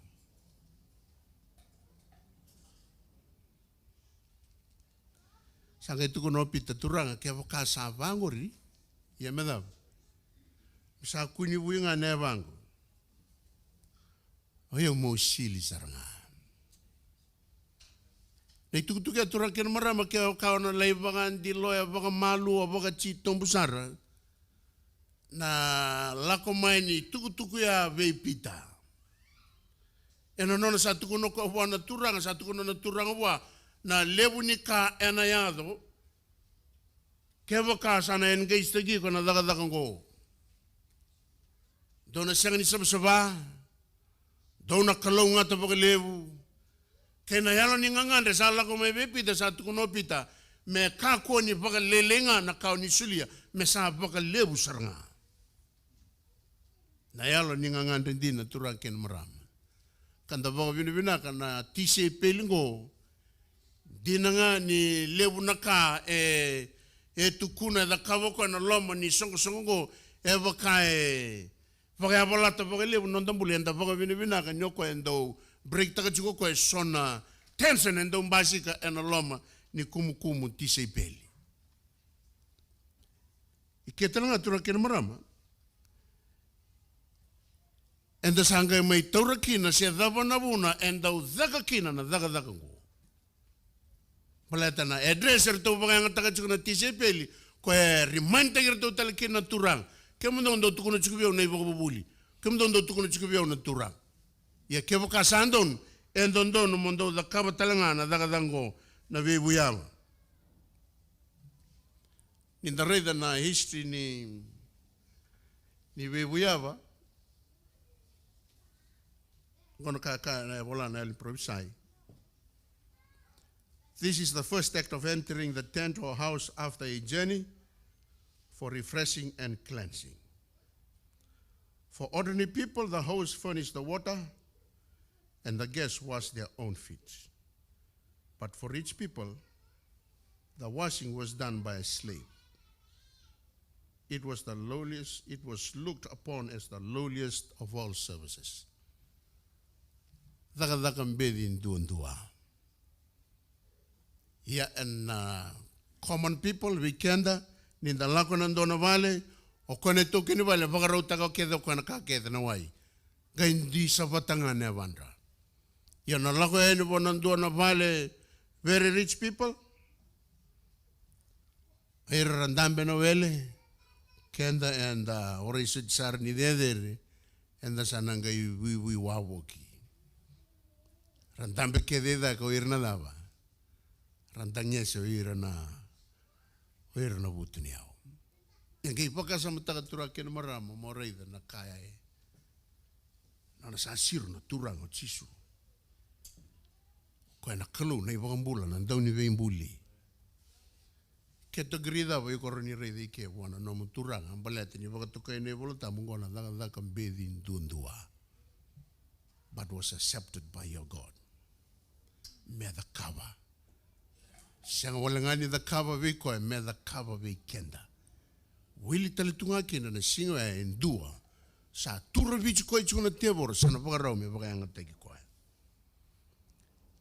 Sa qai tukuna o Pita, Turaga, kevaka sa vaqori, ia me cava? Me sa kua ni vui ga na yavaqu, o yau meu sili sara ga. Na itukutuku ya, turaga kei na marama, kevaka o na lai vakadiloya vakamalua, vakatitobu sara, na lako mai ni tukutuku ya vei Pita. Ena nona sa tukuna o koya vua na Turaga, sa tukuna na Turaga vua na levu ni ka ena yaco kevaka sa na engage-taki iko ena cakacaka oqo. Dou na sega ni savasava, dou na kalougata vakalevu. Kei na yalo ni gagadre sa lako mai vei Pita, sa tukuna o Pita, me kakua ni vakalailai ga na ka o ni solia, me sa vakalevu sara ga. Na yalo ni gagadre dina, turaga kei na marama. Ka da vakavinavinaka na tisaipeli qo, dina ga ni levu na ka e, e tukuna, e cakava o koya ena loma ni soqosoqo qo, e vaka e Vakayavalata vakalevu na noda bula, eda vakavinavinaka ni o koya e dau break-taka tiko o koya e so na tension e dau basika ena loma ni kumukumu tisaipeli. I ke tale ga, turaga kei na marama, eda sa qai mai taura kina se cava na vuna e dau caka kina na cakacaka oqo. Baleta na address eratou vakayagataka tiko na tisaipeli, koya e remind-taki iratou tale kina na Turaga. Kemudou dau tukuna tiko vei au na ivakavuvuli. Kemudou dau tukuna tiko vei au na Turaga. Ia kevaka sa donu, e dodonu mo dau cakava tale ga na cakacaka oqo na veivuyava. Ni da raica na history ni, ni veivuyava, oqo na ka e kaya na, e vola na yalo ni parofisai. This is the first act of entering the tent or house after a journey for refreshing and cleansing. For ordinary people, the host furnished the water and the guests washed their own feet. But for rich people, the washing was done by a slave. It was the lowliest, it was looked upon as the lowliest of all services. Cakacaka beci duadua. Ia ena, uh, common people vei keda, ni da lako ena dua na vale, o koya na itaukei ni vale vakarautaka kece o koya na ka kece, na wai. Qai dui savata ga na yavadra. Ia na lako yani vua na dua na vale, very rich people, o ira ra dabe na wele, keda eda, o ira soti sara ni cecere, eda sa na qai vuivui wavoki. Ra dabe kece i cake o ira na cava? Ra dagese o ira na, o ira na vutuniyau. E qai vakasamataka, turaga kei na marama, mo raica na ka ya e, na nona sa siro na Turaga o Jisu. Koya na Kalou na iVakabula, na Dauniveibuli. Category cava iko rawa ni raica i ke vua na nomu Turaga, baleta ni vakatokai na iVola Tabu, oqo na cakacaka beci duadua. But was accepted by your God. Me cakava. Sega wale ga ni cakava vei koya, me cakava vei keda. Wili tale tu ga kina na siga oya e dua sa turaviti koya tiko na tevoro, sa na vakarau me vakayagataki koya.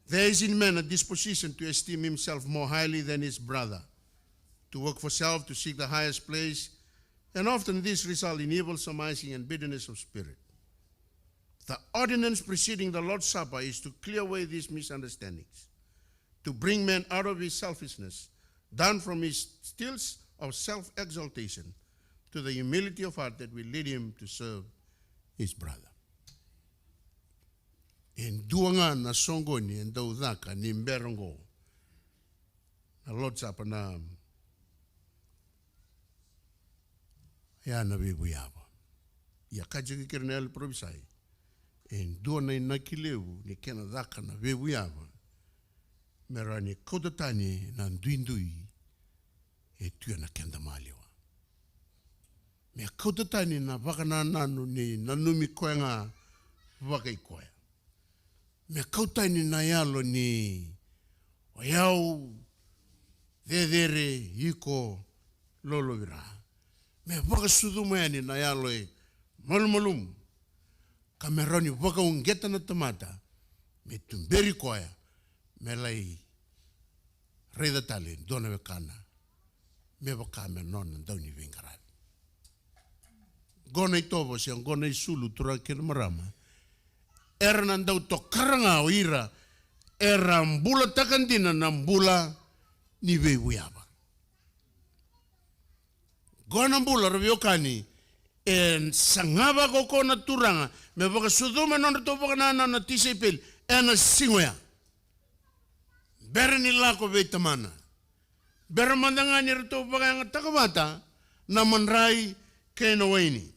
There is in man a disposition to esteem himself more highly than his brother, to work for self, to seek the highest place, and often this result in evil surmising and bitterness of spirit. The ordinance preceding the Lord's Supper is to clear away these misunderstandings, to bring man out of his selfishness, down from his stilts of self-exaltation, to the humility of heart that will lead him to serve his brother. E dua ga na soqoni e dau caka ni bera oqo na Lord's Supper, na ya na veivuyava. Ia kaya tiko kina na yalo ni parofisai, e dua na inaki levu ni kena caka na veivuyava, me rawa ni kauta tani na duidui e tu ena keda maliwa. Me kauta tani na vakanananu ni nanumi koya ga vakai koya. Me kau tani na yalo ni o yau cecere, iko lolovira. Me vakasucuma yani na yalo e malumalumu, ka me rawa ni vakauqeta na tamata me tuberi koya me lai raica tale e dua na wekana me vaka me nona dauniveiqaravi. Qo na itovo se qo na isulu, turaga kei na marama, era na dau tokara ga o ira era bulataka dina na bula ni veivuyava. Qo na bula, ra veiwekani, e saga vakaukauwa na Turaga me vakasucuma na nodratou vakanananu na tisaipeli ena siga oya. Bera ni lako vei Tamana, bera mada ga ni ratou vakayagataka vata na madrai kei na waini.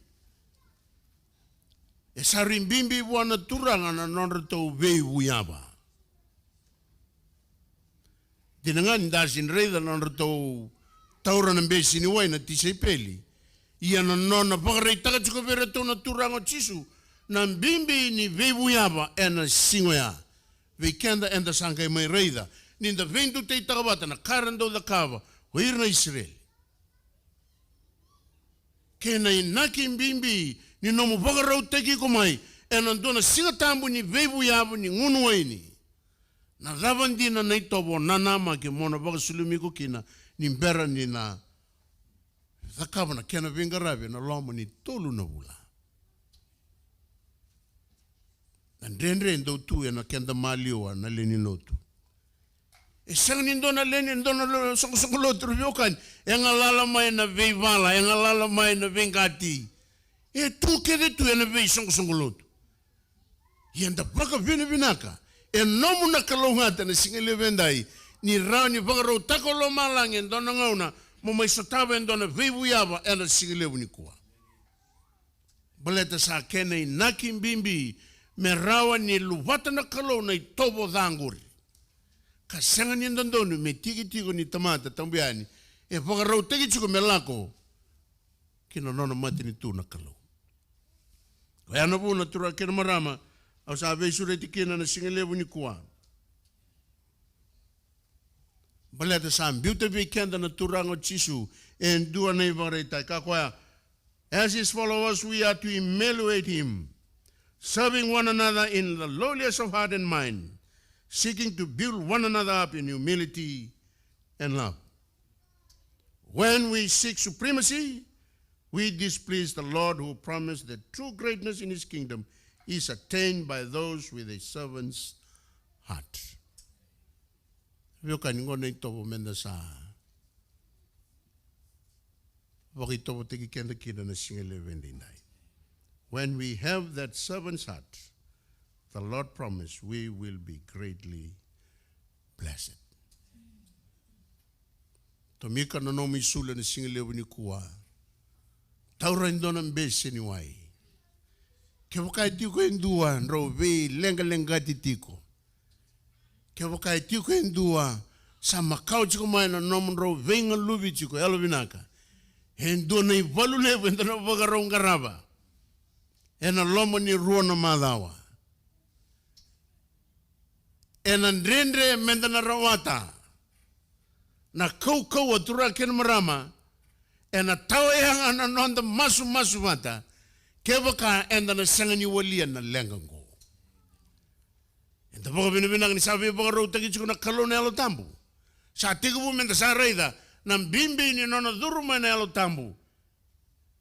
E sa rui bibi vua na Turaga na nodratou veivuyava. Dina ga ni da sega ni raica na nodratou taura na bese ni wai na tisaipeli, ia na nona vakaraitaka tiko vei iratou na Turaga o Jisu na bibi ni veivuyava ena siga oya. Vei keda, eda sa qai mai raica ni da veidutaitaka vata na ka era dau cakava o ira na Isireli. Kei na inaki bibi ni nomu vakarautaki iko mai ena dua na Siga Tabu ni veivuyavu ni gunu waini. Na cava dina na itovo nanamaki mo na vakasulumi iko kina ni bera ni na cakava na kena veiqaravi ena loma ni tolu na vula? Na dredre e dau tu ena keda maliwa na lewe ni lotu. E sega ni dua na lewe ni, dua na lo-, soqosoqo lotu, ra veiwekani. E galala mai na veivala, e galala mai na veiqati. E tu kece tu ena veisoqosoqo lotu. Ia da vakavinavinaka, e nomu na kalougata na siga levu edai, ni rawa ni vakarautaka o lomalagi e dua na gauna mo mai sotava e dua na veivuyava ena siga levu nikua. Baleta sa kena inaki bibi me rawa ni luvata na Kalou na itovo ca qori, ka sega ni dodonu me tiki tiko ni tamata tabu yani e vakarautaki tiko me lako ki na nona matanitu na Kalou. Koya na vuna, turaga kei na marama, au sa veisureti kina na siga levu nikua. Baleta sa biuta vei keda na Turaga o Jisu e dua na ivakaraitaki. Kaya o koya, as his followers, we are to emulate him, serving one another in the lowliness of heart and mind, seeking to build one another up in humility and love. When we seek supremacy, we displease the Lord, who promised that true greatness in his kingdom is attained by those with a servant's heart. Veiwekani, qo na itovo meda sa vakaitovotaki keda kina na siga levu edaidai. When we have that servant's heart, the Lord promised we will be greatly blessed. Tomika na nomu isulu ena siga levu nikua. Taura e dua na bese ni wai. Kevaka e tiko e dua drau veileqaleqati tiko, kevaka e tiko e dua sa makawa tiko mai na nomudrau veigaluvi tiko, yalovinaka, e dua na ivalu levu eda na vakarau qarava ena loma ni rua na macawa. Ena dredre meda na rawata na kaukauwa, turaga kei na marama, ena tawayaga na noda masumasu vata kevaka eda na sega ni walia na leqa oqo. Eda vakavinavinaka ni sa veivakarautaki tiko na Kalou na Yalo Tabu. Sa tekivu meda sa raica na bibi ni nona curu mai na Yalo Tabu,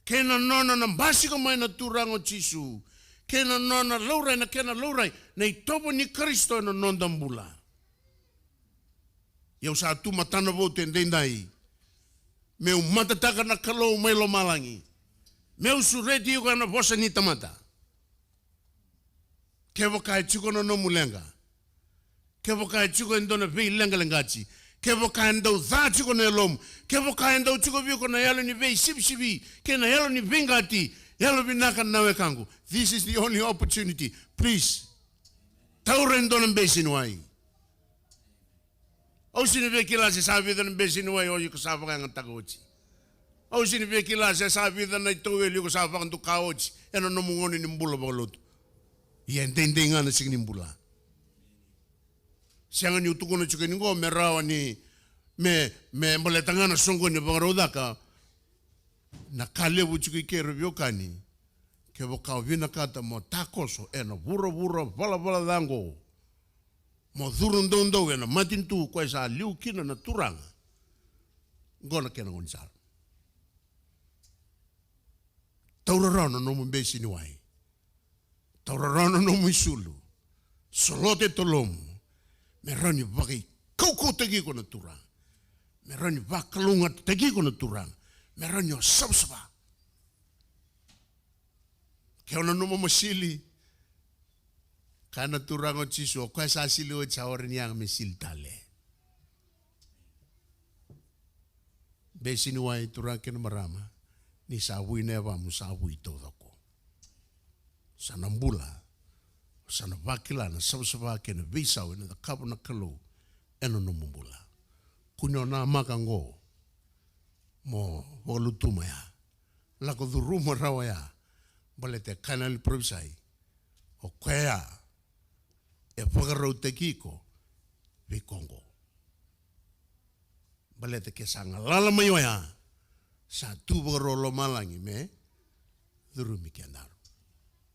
kei na nona na basika mai na Turaga o Jisu, kei na nona laurai, na kena laurai na itovo ni Karisito ena noda bula. Ia au sa tu matanavotu edaidai meu matataka na Kalou mai lomalagi, meu sureti iko ena vosa ni tamata. Kevaka e tiko na nomu leqa, kevaka e tiko e dua na veileqaleqati, kevaka e dau ca tiko na yalomu, kevaka e dau tiko vei iko na yalo ni veisivisivi kei na yalo ni veiqati, yalovinaka na wekaqu, this is the only opportunity. Please, taura e dua na bese ni wai. Au sega ni via kila se sa vica na bese ni wai o iko sa vakayagataka oti. Au sega ni via kila se sa vica na itauwelu iko sa vakaduka oti ena nomu gauna ni bula vakalotu. Ia e daidai ga na siga ni bula. Sega niu tukuna tiko ni qo me rawa ni me, me baleta ga na soqoni e vakarau caka. Na ka levu tiko i ke, ra veiwekani, kevaka o vinakata mo takoso ena vuravura valavala ca oqo, mo curu doudou ena matanitu koya sa liu kina na Turaga, qo na kena gaunisala. Taura rawa na nomu bese ni wai. Taura rawa na nomu isulu. Solota e tolomu. Me rawa ni vakaikaukautaki iko na Turaga. Me rawa ni vakalougatataki iko na Turaga. Me rawa ni o savasava. Ke o nanuma mo sili, kaya na Turaga o Jisu, o koya sa sili oti sa warai ni yaga me sili tale. Bese ni wai, turaga kei na marama, ni sa vui na yavamu, sa vui taucoko. Sa na bula, sa na vakila na savasava kei na veisau ena cakava na Kalou ena nomu bula. Kua ni o namaka oqo mo vakalutuma ya, lako curuma rawa ya, baleta e kaya na yalo ni parofisai, o koya e vakarautaki iko vei koya oqo. Baleta ke sa galala mai oya, sa tu vakarau lomalagi me curumi kedaru,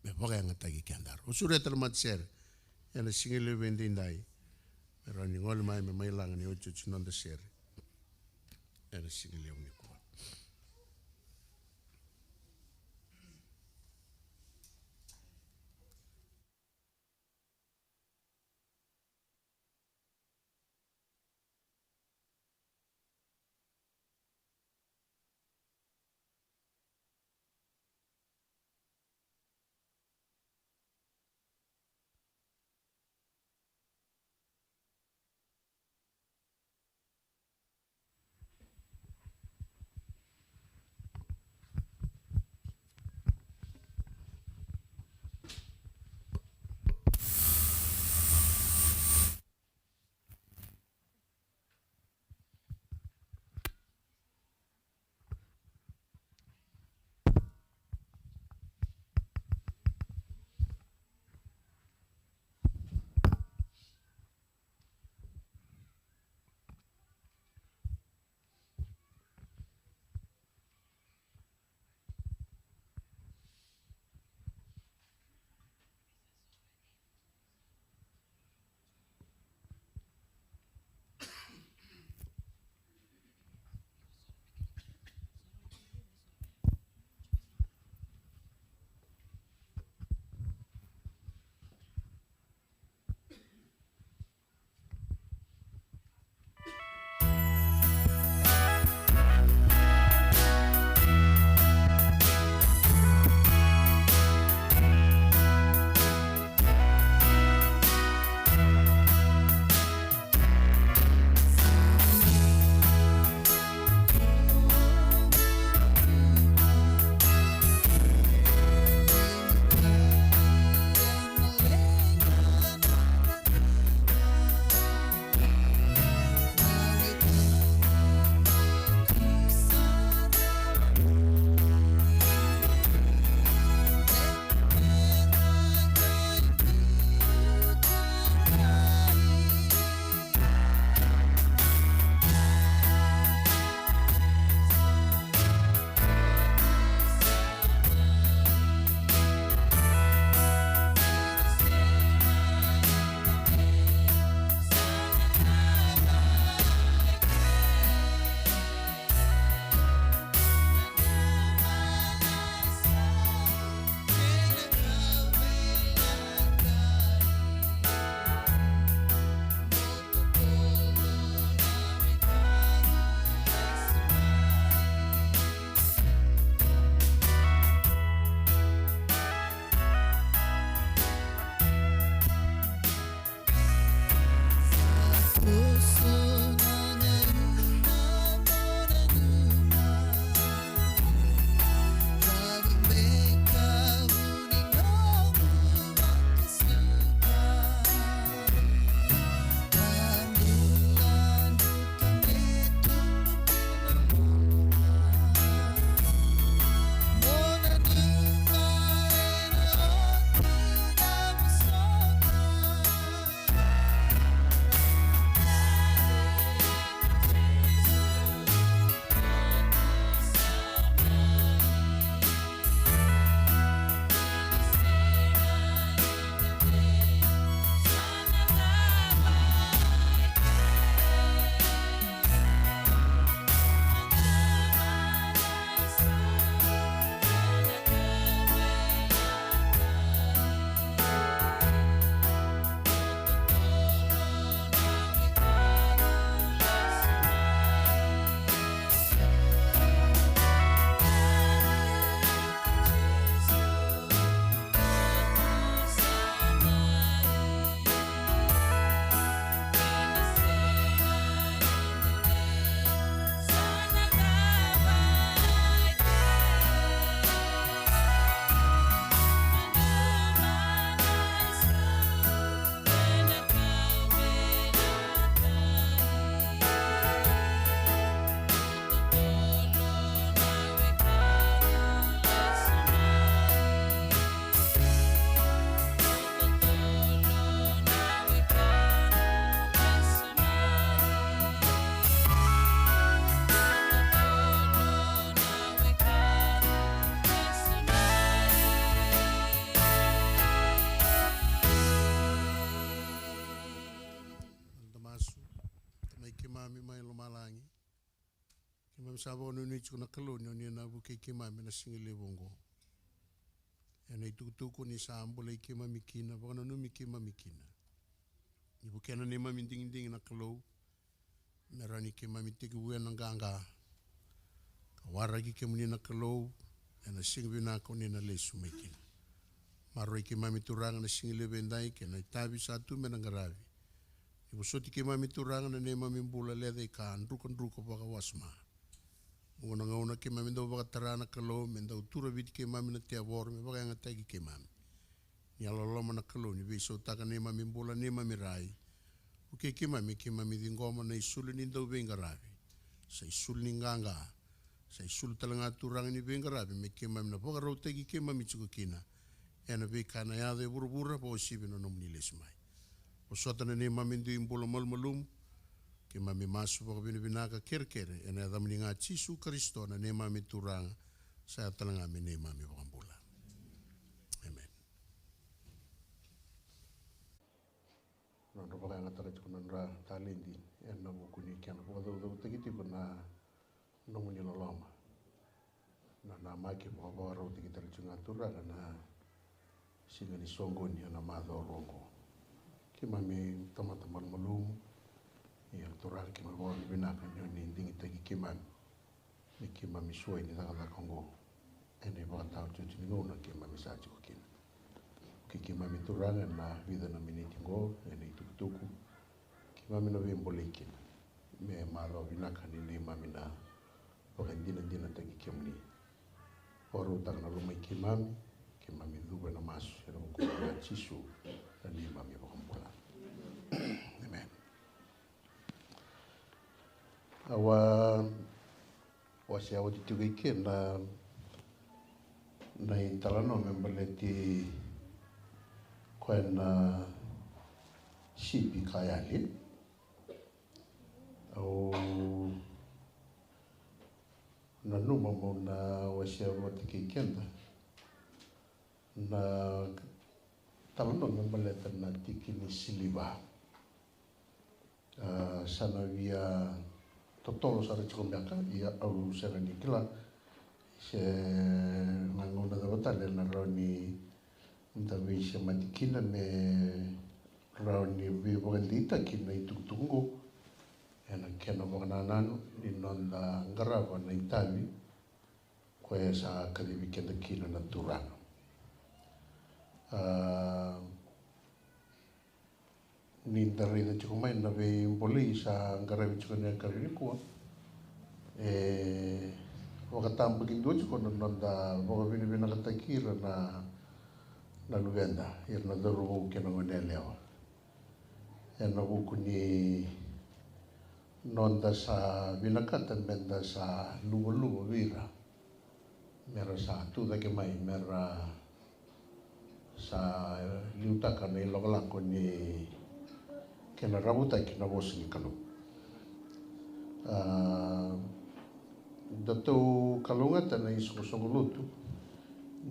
me vakayagataki kedaru. Au sureta na matasere ena sigalevu edaidai me rawa ni gole mai me mai laga ni otioti ni noda sere ena sigalevu nikua. Mai lomalagi. Keimami sa vakanuinui tiko na Kalou ni o ni na vukei keimami ena siga levu oqo. Ena itukutuku ni sa bolei keimami kina, vakananumi keimami kina. Ni vukea na neimami digidigi na Kalou, me rawa ni keimami tekivu ena qaqa ka waraki kemuni na Kalou ena siga vinaka o ni na lesu mai kina. Maroroi keimami Turaga na siga levu edai kei na itavi sa tu me na qaravi. Ni vosoti keimami Turaga na neimami bula lecaika drukadruka vakawasoma. Oqo na gauna keimami dau vakatara na Kalou me dau turaviti keimami na tevoro me vakayagataki keimami. Ni yalololoma na Kalou ni veisautaka neimami bula, neimami rai. Vukei keimami, keimami ciqoma na isulu ni dau veiqaravi. Sa isulu ni qaqa. Sa isulu tale ga Turaga ni veiqaravi me keimami na vakarautaki keimami tiko kina ena veika ena yaco e vuravura, vakauasivi na nomuni lesu mai. Vosota na neimami dui bula malumalumu. Keimami masu vakavinavinaka kerekere ena yacamuni ga Jisu Karisito na neimami Turaga, sa yaco tale ga me neimami vakabula. Amen. Nodra vakayagataka tiko na nodra taledi ena vuku ni kena vakacaucautaki tiko na nomuni loloma. Na namaki vakavakarautaki tale tiko ga Turaga na siga ni soqoni ena macawa rua oqo. Keimami tamata malumalumu, ia Turaga keimami vakavinavinaka ni o ni digitaki keimami me keimami suai ni cakacaka oqo ena ivakataotioti ni gauna keimami sa tiko kina. Vukei keimami Turaga ena vica na miniti oqo ena itukutuku keimami na veibolei kina me macawa vinaka ni neimami na vakadinadinataki kemuni. Vakarautaka na lomai keimami, keimami cuva ena masu ena vuku i Jisu na neimami vakabula. Amen. Au a wasea oti tiko i ke na, na italanoa me baleti koya na sipi ka yali. Au nanuma meu na wasea vata kei keda na talanoa me baleta na tiki ni siliva. A, sa na via totolo sara tiko beka, ia au sega ni kila se na gauna cava tale na rawa ni da veisemati kina me rawa ni veivakadeitaki na itukutuku oqo ena kena vakanananu ni noda qarava na itavi koya sa kacivi keda kina na Turaga. A, ni da raica tiko mai na veibolei sa qaravi tiko ena yakavi nikua, e vakatabakidua tiko na noda vakavinavinakataki ira na, na luveda, ira na cauravou kei na goneyalewa. Ena vuku ni noda sa vinakata meda sa luvaluva vei ira, mera sa tu cake mai, mera sa liutaka na ilakolako ni kena ravutaki na vosa ni Kalou. A, datou kalougata na isoqosoqo lotu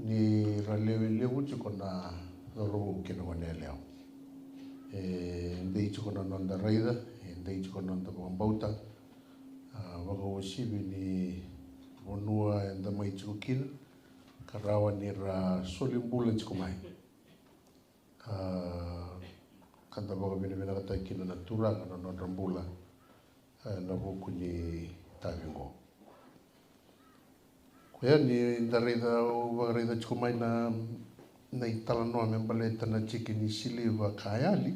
ni ra lewe levu tiko na cauravou kei na goneyalewa. E dei tiko na noda raica, e dei tiko na noda vakabauta, a, vakauasivi ni vanua eda mai tiko kina, ka rawa ni ra soli bula tiko mai. A, ka da vakavinavinakataki kina na Turaga na nodra bula, a, ena vuku ni itavi oqo. Koya ni da raica, au vakaraica tiko mai na, na italanoa me baleta na tiki ni siliva ka yali.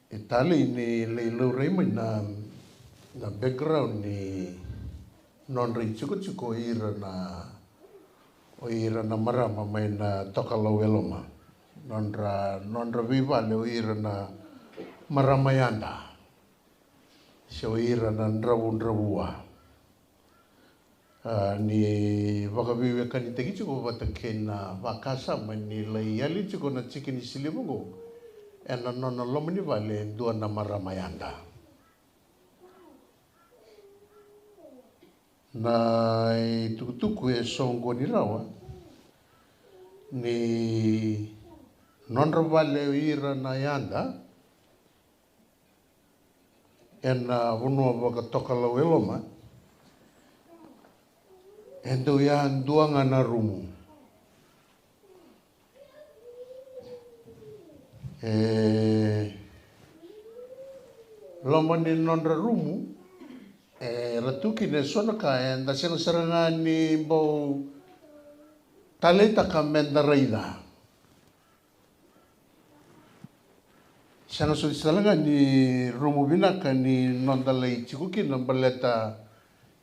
E talei ni lai laurai mai na, na background ni nodra itikotiko o ira na, o ira na marama mai na Tokalau e Loma. Nodra, nodra veivale o ira na marama yada, se o ira na dravudravua. A, ni vakaveiwekanitaki tiko vata kei na vakasama ni lai yali tiko na tiki ni siliva oqo ena nona loma ni vale e dua na marama yada. Na itukutuku e soqoni rawa ni nodra vale o ira na yada, ena vanua vakatokalau e loma, e dau ya dua ga na rumu. E loma ni nodra rumu, e, era tu kina e so na ka eda sega sara ga ni bau taleitaka meda raica. Sega soti tale ga ni rumu vinaka ni noda lai tiko kina baleta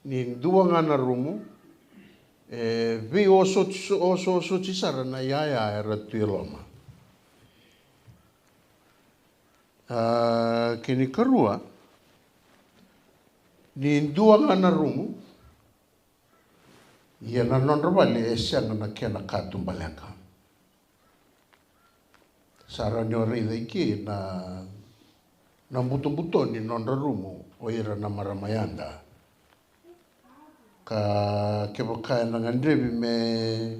ni dua ga na rumu, e, veiosooso-, osoosoti sara na iyaya era tu e loma. A, kena ikarua, ni dua ga na rumu, ia na nodra vale e sega na kena katubaleka. Sa rawa ni o raica i ke na, na butobuto ni nodra rumu o ira na marama yada. Ka kevaka ena gadrevi me,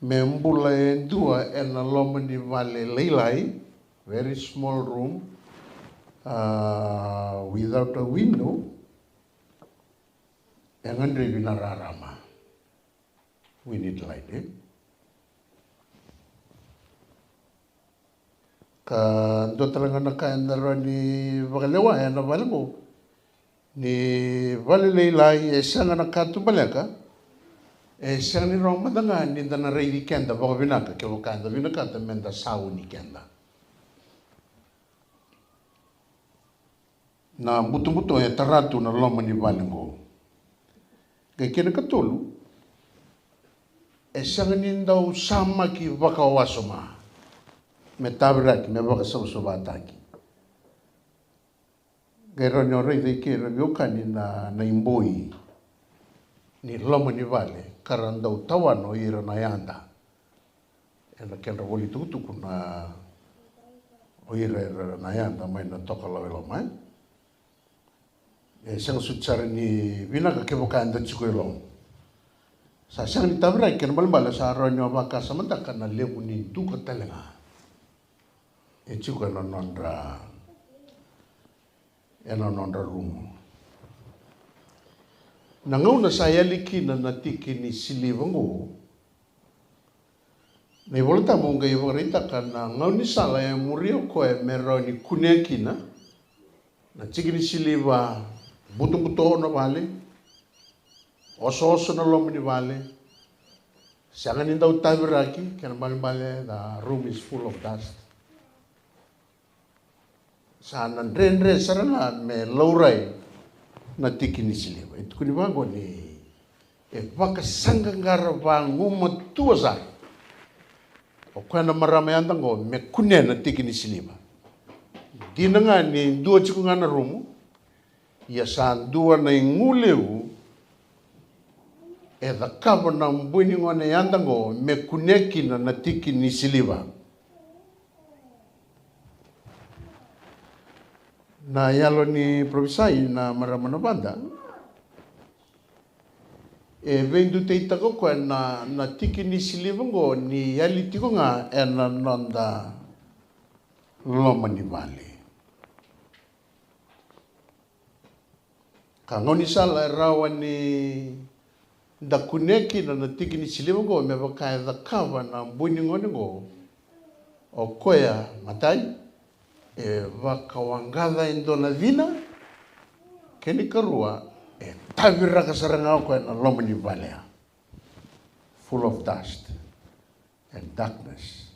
me bula e dua ena loma ni vale lailai, very small room, a, without a window, e gadrevi na rarama. We need light, e? Ka dua tale ga na ka eda rawa ni vakalewa ena vale qo. Ni vale lailai e sega na katubaleka, e sega ni rawa mada ga ni da na raici keda vakavinaka kevaka eda vinakata meda sauni keda. Na butobuto e tara tu na loma ni vale qo. Qai kena ikatolu, e sega ni dau samaki vakawasoma me taviraki, me vakasavasavataki. Qai rawa ni o raica i ke na veiwekani na, na iboi ni loma ni vale ka ra dau tawana o ira na yada. Ena kedra voli tukutuku na o ira era na yada mai na tokalau e loma, e? E sega soti sara ni vinaka kevaka eda tiko e loma. Sa sega ni taviraki, kena ibalebale sa rawa ni o vakasamataka na levu ni duka tale ga e tiko ena nodra, ena nodra rumu. Na gauna sa yali kina na tiki ni siliva qo, na iVolatabu qai vakaraitaka na gaunisala e muria o koya me rawa ni kunea kina na tiki ni siliva, butobuto na vale, osooso na loma ni vale, sega ni dau taviraki, kena ibalebale the room is full of dust. Sa na dredre sara ga me laurai na tiki ni siliva. E tukuni vaqo ni e vakasaqaqara vagumatua sara o koya na marama yada qo me kunea na tiki ni siliva. Dina ga ni dua tiko ga na rumu, ia sa dua na igu levu e cakava na bui ni gone yada qo me kunea kina na tiki ni siliva. Na yalo ni parofisai na marama na vada e veidutaitaka o koya na, na tiki ni siliva qo ni yali tiko ga ena noda loma ni vale. Ka gaunisala e rawa ni da kunea kina na tiki ni siliva qo me vaka e cakava na bui ni gone qo, o koya matai e vakawaqaca e dua na cina, kena ikarua e taviraka sara ga o koya na loma ni vale ya, full of dust and darkness.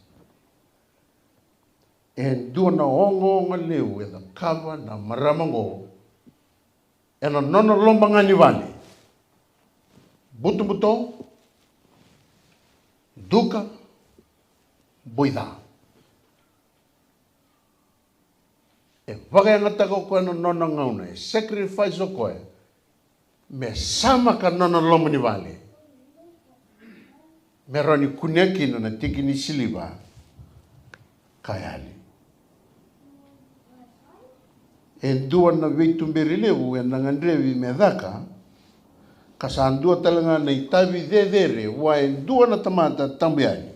E dua na ogaoga levu e cakava na marama qo ena nona loba ga ni vale. Butobuto, duka, bui ca. E vakayagataka o koya na nona gauna, e sacrifice o koya me samaka na nona loma ni vale me rawa ni kunea kina na tiki ni siliva ka yali. E dua na veituberi levu ena gadrevi me caka, ka sa dua tale ga na itavi cecere vua e dua na tamata tabu yani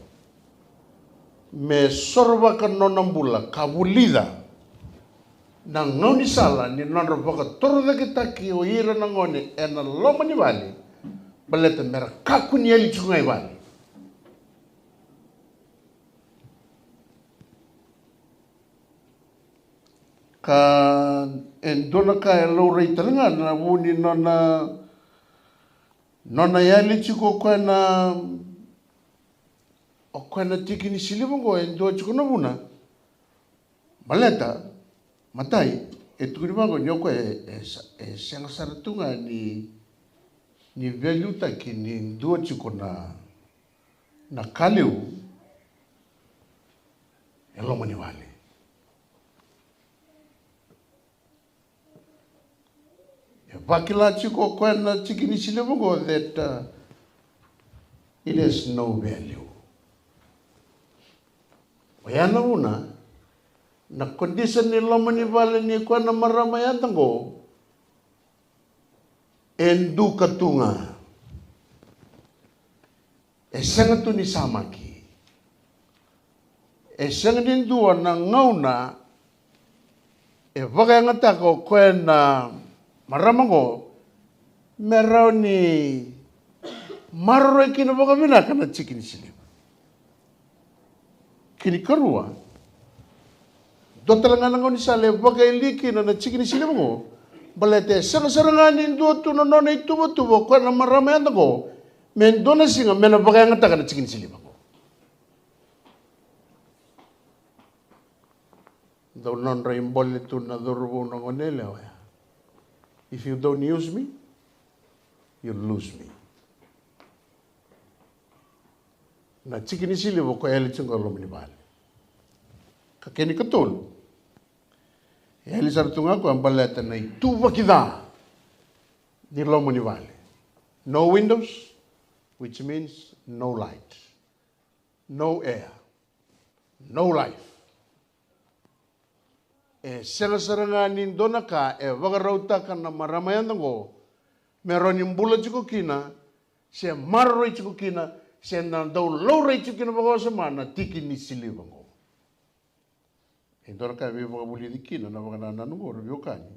me sorovaka nona bula ka vulica na gaunisala ni nodra vakatorocaketaki o ira na gone ena loma ni vale, baleta mera kakua ni yali tiko ga i vale. Ka e dua na ka e laurai tale ga na vu ni nona, nona yali tiko o koya na, o koya na tiki ni siliva oqo, e dua tiko na vuna. Baleta, matai, e tukuni vaqo ni o koya e, e sa-, e sega sara tu ga ni, ni veliutaki ni dua tiko na, na ka levu e loma ni vale. E vakila tiko o koya na tiki ni siliva oqo that, uh, it has no value. Oya na vuna, na condition ni loma ni vale ni koya na marama yada oqo, e duka tu ga. E sega tu ni samaki. E sega ni dua na gauna e vakayagataka o koya na marama oqo me rawa ni maroroi kina vakavinaka na tiki ni siliva. Kena ikarua, dua tale ga na gaunisala e vakayalia kina na tiki ni siliva oqo, baleta e sega sara ga ni dua tu na nona ituvatuva o koya na marama yada oqo, me dua na siga me na vakayagataka na tiki ni siliva oqo. Dau nodra ibole tu na cauravou na gone yalewa ya. If you don't use me, you lose me. Na tiki ni siliva o koya e yali tiko ga e loma ni vale. Ka kena ikatolu, e yali sara tu ga o koya baleta na ituvaki ca ni loma ni vale. No windows, which means no light, no air, no life. E sega sara ga ni dua na ka e vakarautaka na marama yada oqo me rawa ni bula tiko kina, se maroroi tiko kina, se na dau laurai tiko kina vakawasoma na tiki ni siliva oqo. E dua na ka e veivakavulici kina na vakanananu oqo, ra veiwekani.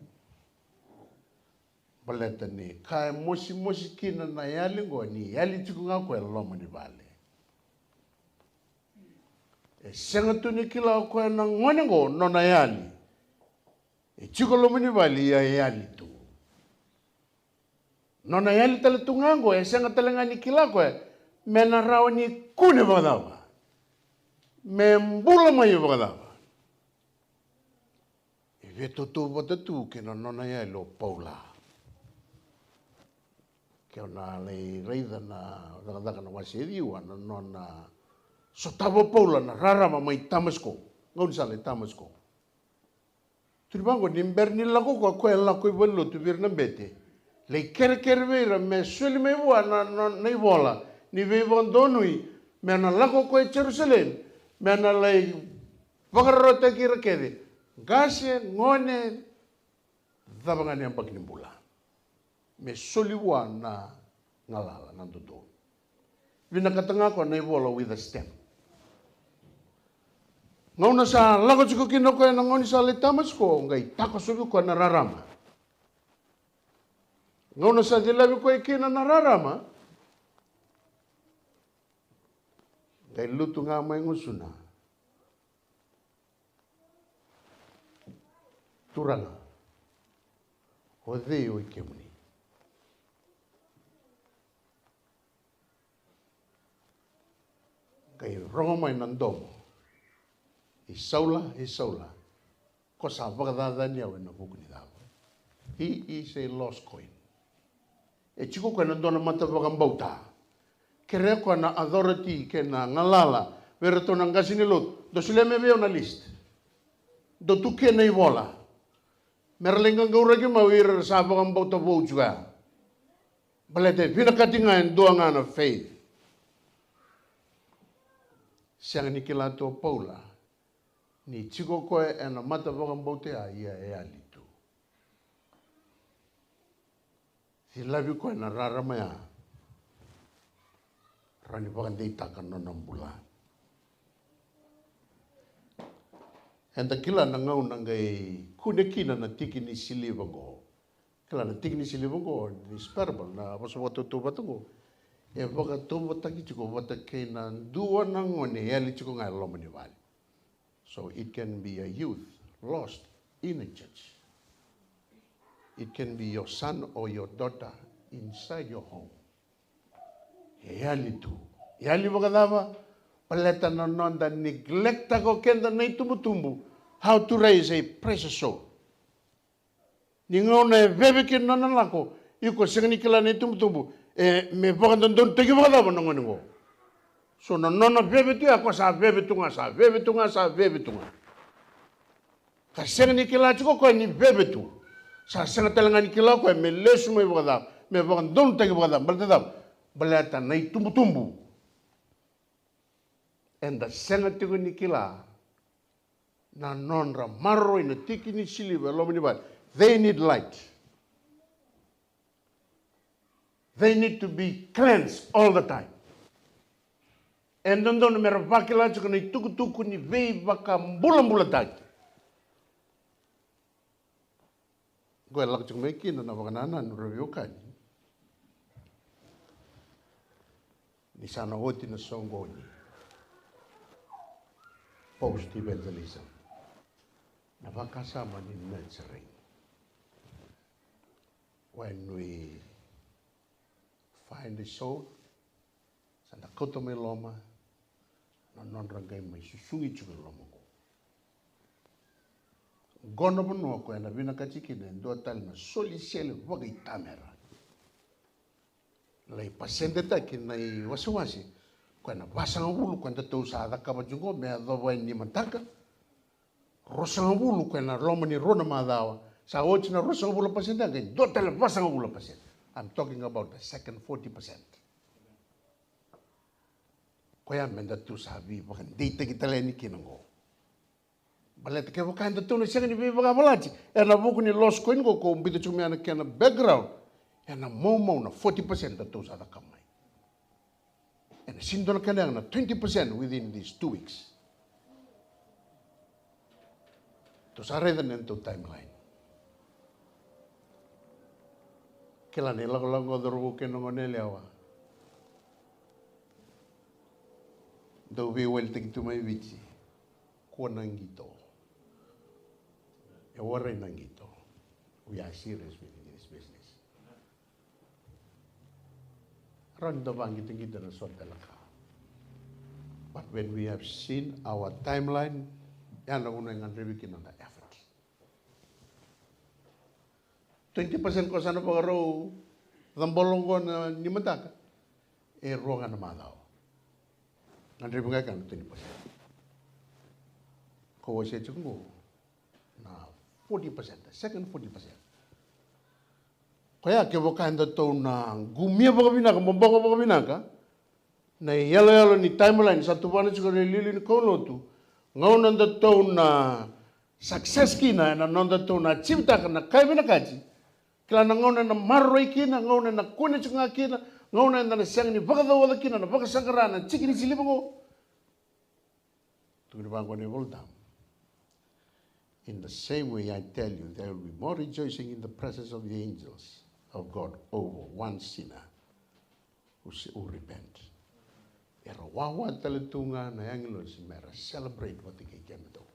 Baleta ni ka e mosimosi kina na yali oqo ni yali tiko ga o koya e loma ni vale. E sega tu ni kila o koya na gone oqo nona yali. E tiko e loma ni vale, ia e yali tu. Nona yali tale tu ga oqo, e sega tale ga ni kila o koya me na rawa ni kune vakacava, me bula mai vakacava. E veitautauvata tu kei na nona yali o Paula. Ke o na lai raica na Cakacaka na wase e ciwa, na nona sotava o Paula na rarama mai Tamasiko, gaunisala i Tamasiko. Tukuni vaqo, ni bera ni lako o koya, o koya e lako i valenilotu vei ira na bete, lai kerekere vei ira me soli mai vua na, na, na ivola ni veivakadonui, me na lako o koya i Jerusalemi, me na lai vakararawataki ira kece, qase, gone, cava ga na yabaki ni bula, me soli vua na galala, na dodonu. Vinakata ga o koya na ivola with a stamp. Gauna sa lako tiko kina o koya na gaunisala i Tamasiko, qai takosovi koya na rarama. Gauna sa cilavi koya kina na rarama, qai lutu ga mai gusuna. Turaga, o cei o i kemuni? Qai rogo mai na domo. I Saula, i Saula, ko sa vakacacani au ena vuku ni cava? He is a lost coin. E tiko o koya ena dua na mata vakabauta. Kerea o koya na authority kei na galala vei iratou na qase ni lotu. Dou solia mai vei au na list. Dou tukia na ivola. Me ra lai qaqauraki mai o ira era sa vakabauta vou tiko ya. Baleta e vinakati ga e dua ga na faith. Sega ni kila tu o Paula ni tiko o koya ena mata vakabauta ya, ia e yali tu. Cilavi koya na rarama ya, rawa ni vakadeitaka na nona bula. Eda kila na gauna qai kune kina na tiki ni siliva qo. Kila na tiki ni siliva qo, this parable, na vosa vakatautauvata qo, e vakatautauvatataki tiko vata kei na dua na gone e yali tiko ga e loma ni vale. So it can be a youth lost in a church. It can be your son or your daughter inside your home. E yali tu. Yali vakacava? Baleta na noda neglectaka o keda na itubutubu. How to raise a precious soul. Ni gauna e veve kina na nona lako, iko sega ni kila na itubutubu, e me vakadodonutaki vakacava na gone qo. So na nona veve tu ya, ko sa veve tu ga, sa veve tu ga, sa veve tu ga. Ka sega ni kila tiko o koya ni veve tu. Sa sega tale ga ni kila o koya me lesu mai vakacava, me vakadonutaki vakacava, baleta cava? Baleta na itubutubu. Eda sega tiko ni kila na nodra maroroi na tiki ni siliva e loma ni vale. They need light. They need to be cleansed all the time. E dodonu me ra vakila tiko na itukutuku ni veivakabulabulataki. Qo e lako tiko mai kina na vakanananu, ra veiwekani. Ni sa na oti na soqoni, post evangelism, na vakasama ni nurturing. When we find a soul, sa da kauta mai loma, na nodra qai mai susugi tiko e loma qo. Qo na vanua ko ena vinakati kina e dua tale na soli sele vakaitamera. Lai pasedetaki na iwasewase ko ena vasagavulu ko edatou sa cakava tiko qo me yacova e nimataka. Ruasagavulu ko ena loma ni rua na macawa. Sa oti na ruasagavulu pasede, qai dua tale vasagavulu pasede. I'm talking about the second forty percent. Koya me datou sa veivakadeitaki tale yani kina qo. Baleta kevaka edatou na sega ni veivakavalati ena vuku ni lost coin qo, ko biuta tiko mai na kena background, ena maumau na forty percent datou sa cakava mai. Ena sega ni dua na kena yaga na twenty percent within these two weeks. Tou sa raica na nodatou timeline. Kila na ilakolako qo, cauravou kei na goneyalewa. Dou veiwalitaki tu mai Viti. Kua na qito. E warai na qito. We are serious with this business. Rawa ni da vaqitaqita na so tale na ka. But when we have seen our timeline, ya na vanua e gadrevi kina na effort. Twenty percent ko sa na vakarau cabolo qo na nimataka, e rua ga na macawa. Gadrevi ga kina na twenty percent. Ko wasea tiko qo na forty percent, second forty percent. Koya kevaka edatou na qumia vakavinaka, boboko vakavinaka na iyaloyalo ni timeline sa tuvana tiko na iliuliu ni kaulotu, gauna datou na success kina ena nodatou na achieve-taka na ka e vinakati. Kila na gauna ena maroroi kina, gauna ena kune tiko ga kina, gauna eda na sega ni vakacauoca kina na vakasaqara na tiki ni siliva qo. Tukuni vaqo na iVolatabu. In the same way, I tell you, there will be more rejoicing in the presence of the angels of God over one sinner who, s- who repent. Era wawa tale tu ga na agilosi mera celebrate vata kei kemudou.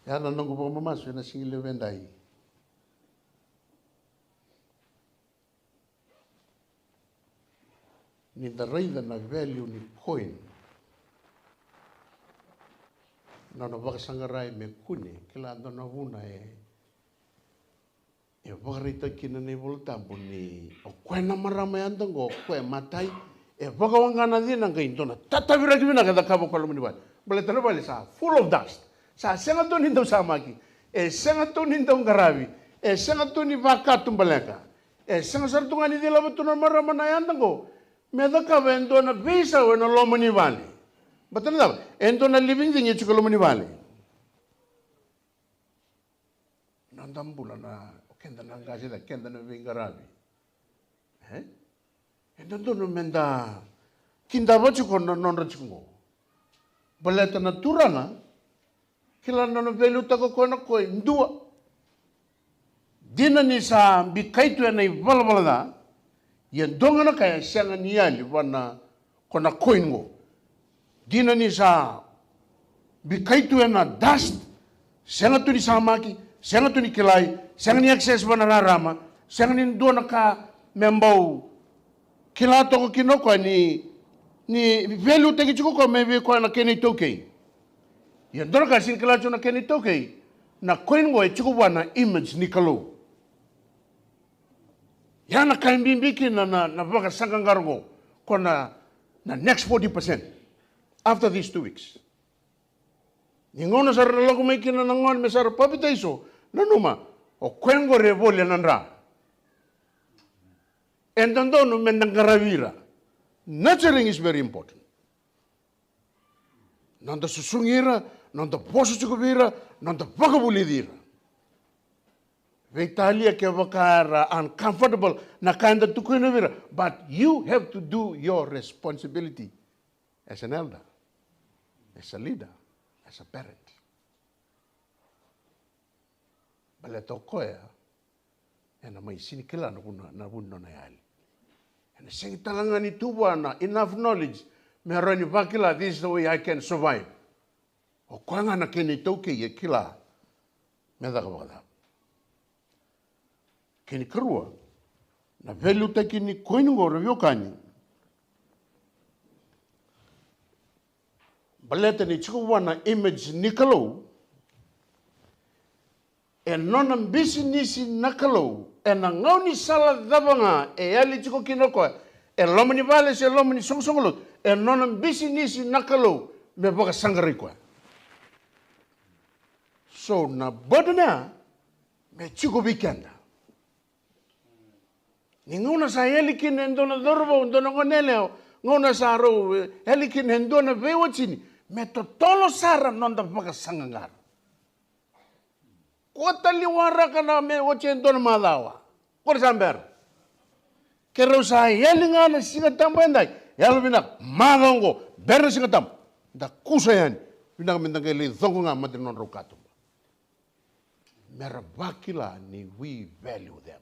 Ya na noqu vakamamasu ena siga levu edai. Ni da raica na value ni coin, na nona vakasaqarai me kune, kila dua na vuna e, e vakaraitaki kina na iVolatabu ni o koya na marama yada qo, o koya e matai, e vakawaqa na cina qai dua na tataviraki vinaka e cakava o koya loma ni vale. Baleta na vale sa full of dust. Sa sega tu ni dau samaki, e sega tu ni dau qaravi, e sega tu ni vakatubaleka, e sega sara tu ga ni cilava tu na marama na yada qo me cakava e dua na veisau ena loma ni vale. Baleta na cava? E dua na living thing e tiko e loma ni vale. Noda bula na, o keda na qase, keda na veiqaravi. E? E dodonu meda kidava tiko na nodra tiko qo. Baleta na Turaga, kila na nona veiliutaka o koya na koi dua. Dina ni sa bikai tu ena ivalavala ca, ia dua ga na ka e sega ni yali vua na ko na coin qo. Dina ni sa bikai tu ena dust, sega tu ni samaki, sega tu ni kilai, sega ni access vua na rarama, sega ni dua na ka me bau kila toka kina o koya ni, ni veiliutaki tiko o koya mai vei koya na kena itaukei. Ia dua na ka sega ni kila tiko na kena itaukei, na coin qo e tiko vua na image ni Kalou. Ia na ka e bibi kina na, na vakasaqaqara qo, ko na, na next forty percent after these two weeks. Ni gauna sa ra lako mai kina na gone me sa ra papitaiso, nanuma, o koya qori e volia na dra. E dodonu me da qaravi ira. Nurturing is very important. Noda susugi ira, noda vosa tiko vei ira, noda vakavulici ira. Veitalia kevaka era uncomfortable na ka eda tukuna vei ira, but you have to do your responsibility as an elder, as a leader, as a parent. Baleta o koya ena mai sega ni kila na vu ni, na vu ni nona yali. Ena sega tale ga ni tu vua na enough knowledge me rawa ni vakila, this is the way I can survive. O koya ga na kena itaukei e kila me caka vakacava. Kena ikarua, na veiliutaki ni coin qo, ra veiwekani, baleta ni tiko vua na image ni Kalou, e nona bisinisi na Kalou, ena gaunisala cava ga e yali tiko kina o koya, e loma ni vale se loma ni soqosoqo lotu, e nona bisinisi na Kalou me vakasaqarai koya. So na burden ya me tiko vei keda. Ni gauna sa yali kina e dua na cauravou, dua na goneyalewa, gauna sa rau, e, yali kina e dua na veiwatini, me totolo sara noda vakasaqaqara. Kua tale ni waraka na me oti e dua na macawa. Qori sa bera. Keirau sa yali ga na Siga Tabu edai, yalovinaka, macawa oqo, bera na Siga Tabu, da kusa yani. Vinaka me da qai lai coqo ga mada na nodrau katuba. Me ra vakila ni we value them.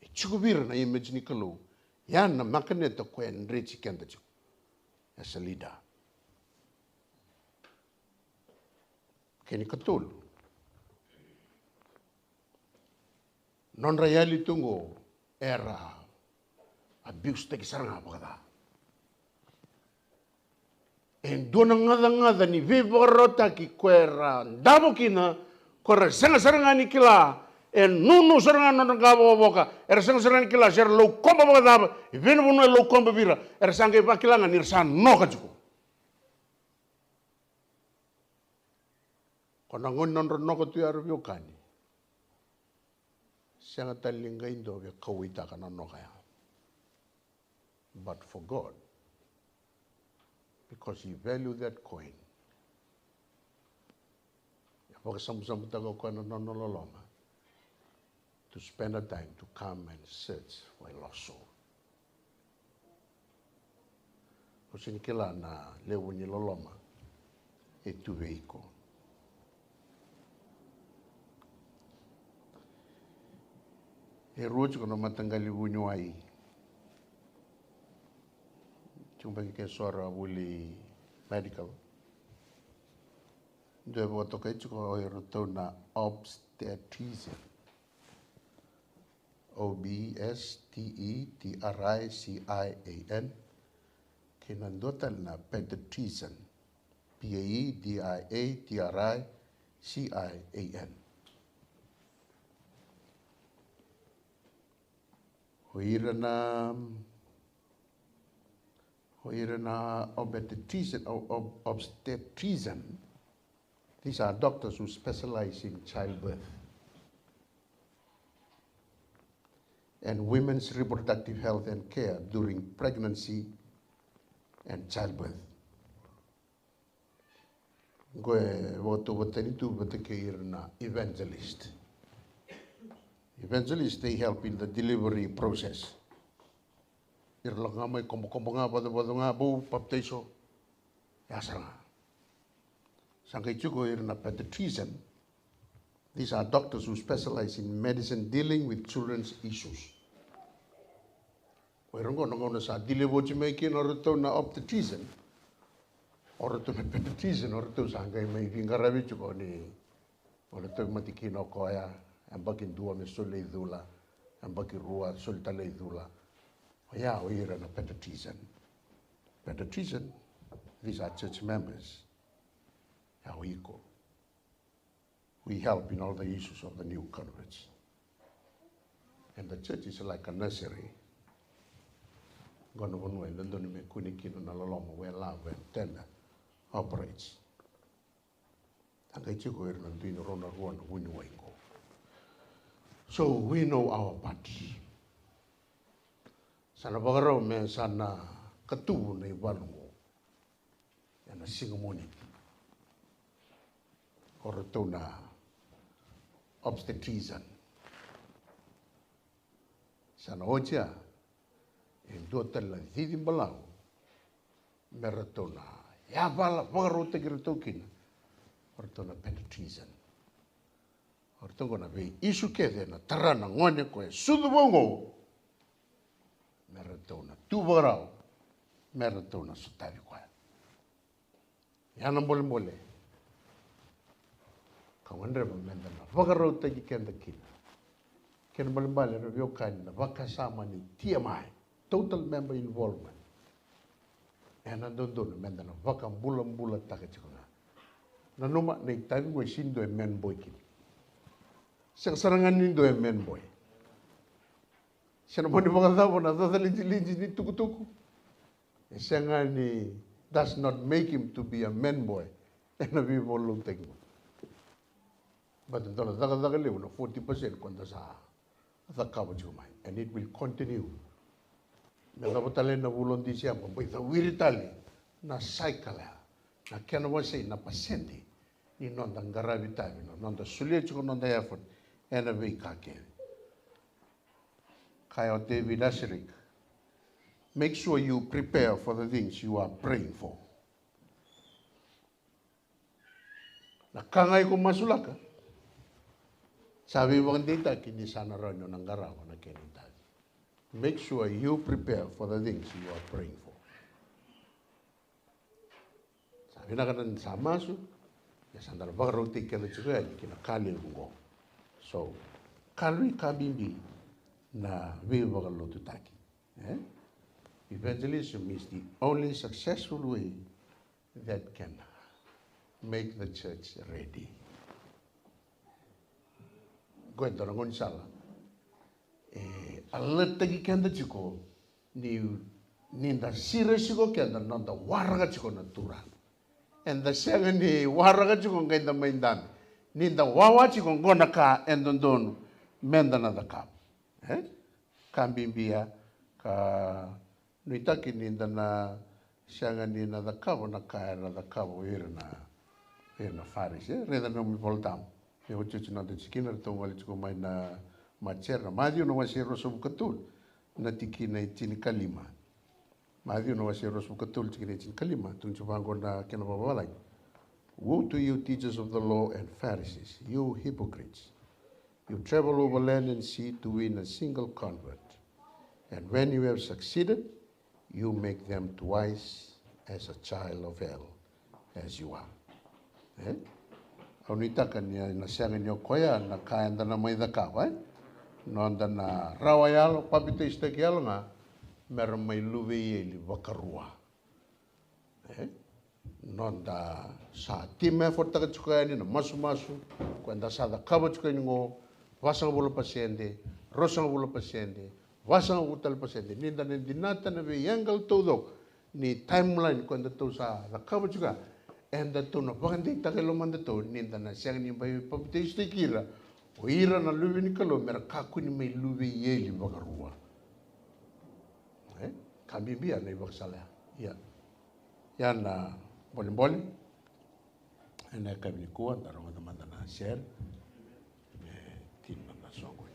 E tiko vei ira na image ni Kalou. Ya na makaneta koya e dreti keda tiko as a leader. Kena ikatolu, nodra yali tu qo era abuse-taki sara ga vakaca. E dua na gacagaca ni veivakararawataki ko era davo kina, ko era sega sara ga ni kila, e nunu sara ga na nodra qavokavoka, era sega sara ga ni kila se ra laukoba vakacava, e vei na vanua e laukoba vei ira, era sa qai vakila ga ni ra sa noka tiko. Ko na gauna nodra noka tu ya, ra veiwekani, sega tale ni qai dua via kauwaitaka na noka ya. But for God, because he valued that coin, e vakasabusabu-taka o koya na nona loloma to spend a time to come and search for a lost soul. O sega ni kila na levu ni loloma e tu vei iko. E rua tiko na mataqali vuniwai. Tiko beka ke so ra vuli medical. Dua e vakatokai tiko o iratou na obstetrician. O B S T E T R I C I A N. Kei na dua tale na pediatrician. P A E D I A T R I C I A N. O ira na, o ira na obstetrician, ob-, ob-, obstetrician. These are doctors who specialize in childbirth and women's reproductive health and care during pregnancy and childbirth. Qo e vakatauvatani tu vata kei ira na evangelist. Evangelist, they help in the delivery process. Ira lako ga mai kobokobo ga, vacavaca ga, bau papitaiso. Ya sara ga. Sa qai tiko ira na pediatrician. These are doctors who specialize in medicine dealing with children's issues. O ira oqo na gauna sa deliver oti mai kina o ratou na obstetrician, o ratou na pediatrician, o ratou sa qai mai veiqaravi tiko ni o ratou mate kina o koya, yabaki dua me soli i cula, yabaki rua soli tale i cula. Oya o ira na pediatrician. Pediatrician, these are church members. Ya o iko. We help in all the issues of the new converts. And the church is like a nursery. Qo na vanua e dodonu me kune kina na loloma where love and tender operates. A qai tiko ira na dui na rua na rua na vuniwai qo. So we know our part. Sa na vakarau me sa na katuvu na ivalu qo ena siga Moniti. O ratou na obstetrician. Sa na oti ya e dua tale na cici balavu me ratou na yavala vakarautaki ratou kina. O ratou na pediatrician. O ratou qo na veiisu kece na tara na gone ko e sucu vou qo. Me ratou na tu vakarau, me ratou na sotavi koya. Ya na bolebole ka gadreva meda na vakarautaki keda kina. Kena balebale na veiwekani na vakasama ni T M I, total member involvement. Ena dodonu meda na vakabulabulataka tiko ga. Nanuma na itavi qo e sega ni dua e man boy kina. Sega sara ga ni dua e man boy. Se na mani vakacava na cacalidilidi ni tukutuku, e sega ni does not make him to be a man boy. Ena veivakalotutaki qo. But dua na cakacaka levu na forty percent ko da sa cakava tiko mai. And it will continue. Me cava tale na vula o December, bai cawiri tale na cycle ya. Na kena wasei na pasede ni noda qaravi tavi, na noda solia tiko noda effort ena veika kece. Kaya o David Asscherick, make sure you prepare for the things you are praying for. Na ka ga iko masulaka, sa veivakadeitaki ni sa na rawa ni o na qarava na kena itavi. Make sure you prepare for the things you are praying for. Sa vinaka na ni sa masu, ia sa da na vakarautaki keda tiko yani ki na ka levu qo. So, ka rui ka bibi na veivakalotutaki. Eh? Evangelism is the only successful way that can make the church ready. Qo e dua na gaunisala e alertaki keda tiko ni, ni da siresi ko keda na noda waraka tiko na Turaga. Eda sega ni waraka tiko qai da mai dabe. Ni da wawa tiko qo na ka e dodonu meda na cakava. Eh? Ka bibi ya, ka nuitaki ni da na sega ni na cakava na ka era cakava o ira na, ira na Farisi. E raica na nomu iVolatabu. E otioti na noda tikina, ratou gole tiko mai na matsera. Maciu na wase e ruasagavulu ka tolu, na tikina e tinikalima. Maciu na wase e ruasagavulu ka tolu, tikina e tinikalima. Tukuni tiko vaqo na kena vakavalagi. Woe to you, teachers of the law and Pharisees, you hypocrites! You travel over land and sea to win a single convert. And when you have succeeded, you make them twice as a child of hell as you are. Eh? Au nuitaka ni na sega ni o koya na ka eda na mai cakava, eh? Noda na rawa yalo, papitaisotaki yalo ga, mera mai luve i eli vakarua. Eh? Noda sa team effort taka tiko yani na masumasu ko eda sa cakava tiko yani qo, vasagavulu pasede, ruasagavulu pasede, vasagavulu tale pasede. Ni da na dinata na veiangle taucoko ni timeline ko edatou sa cakava tiko ya, edatou na vakadeitaka e lomadatou ni da na sega ni bai papitaisotaki ira o ira na luve ni Kalou mera kakua ni mai luve i eli vakarua. Eh? Ka bibi ya na ivakasala ya. Ia. Ia na bolebole ena yakavi nikua, da rogoca mada na share me tini na soqo.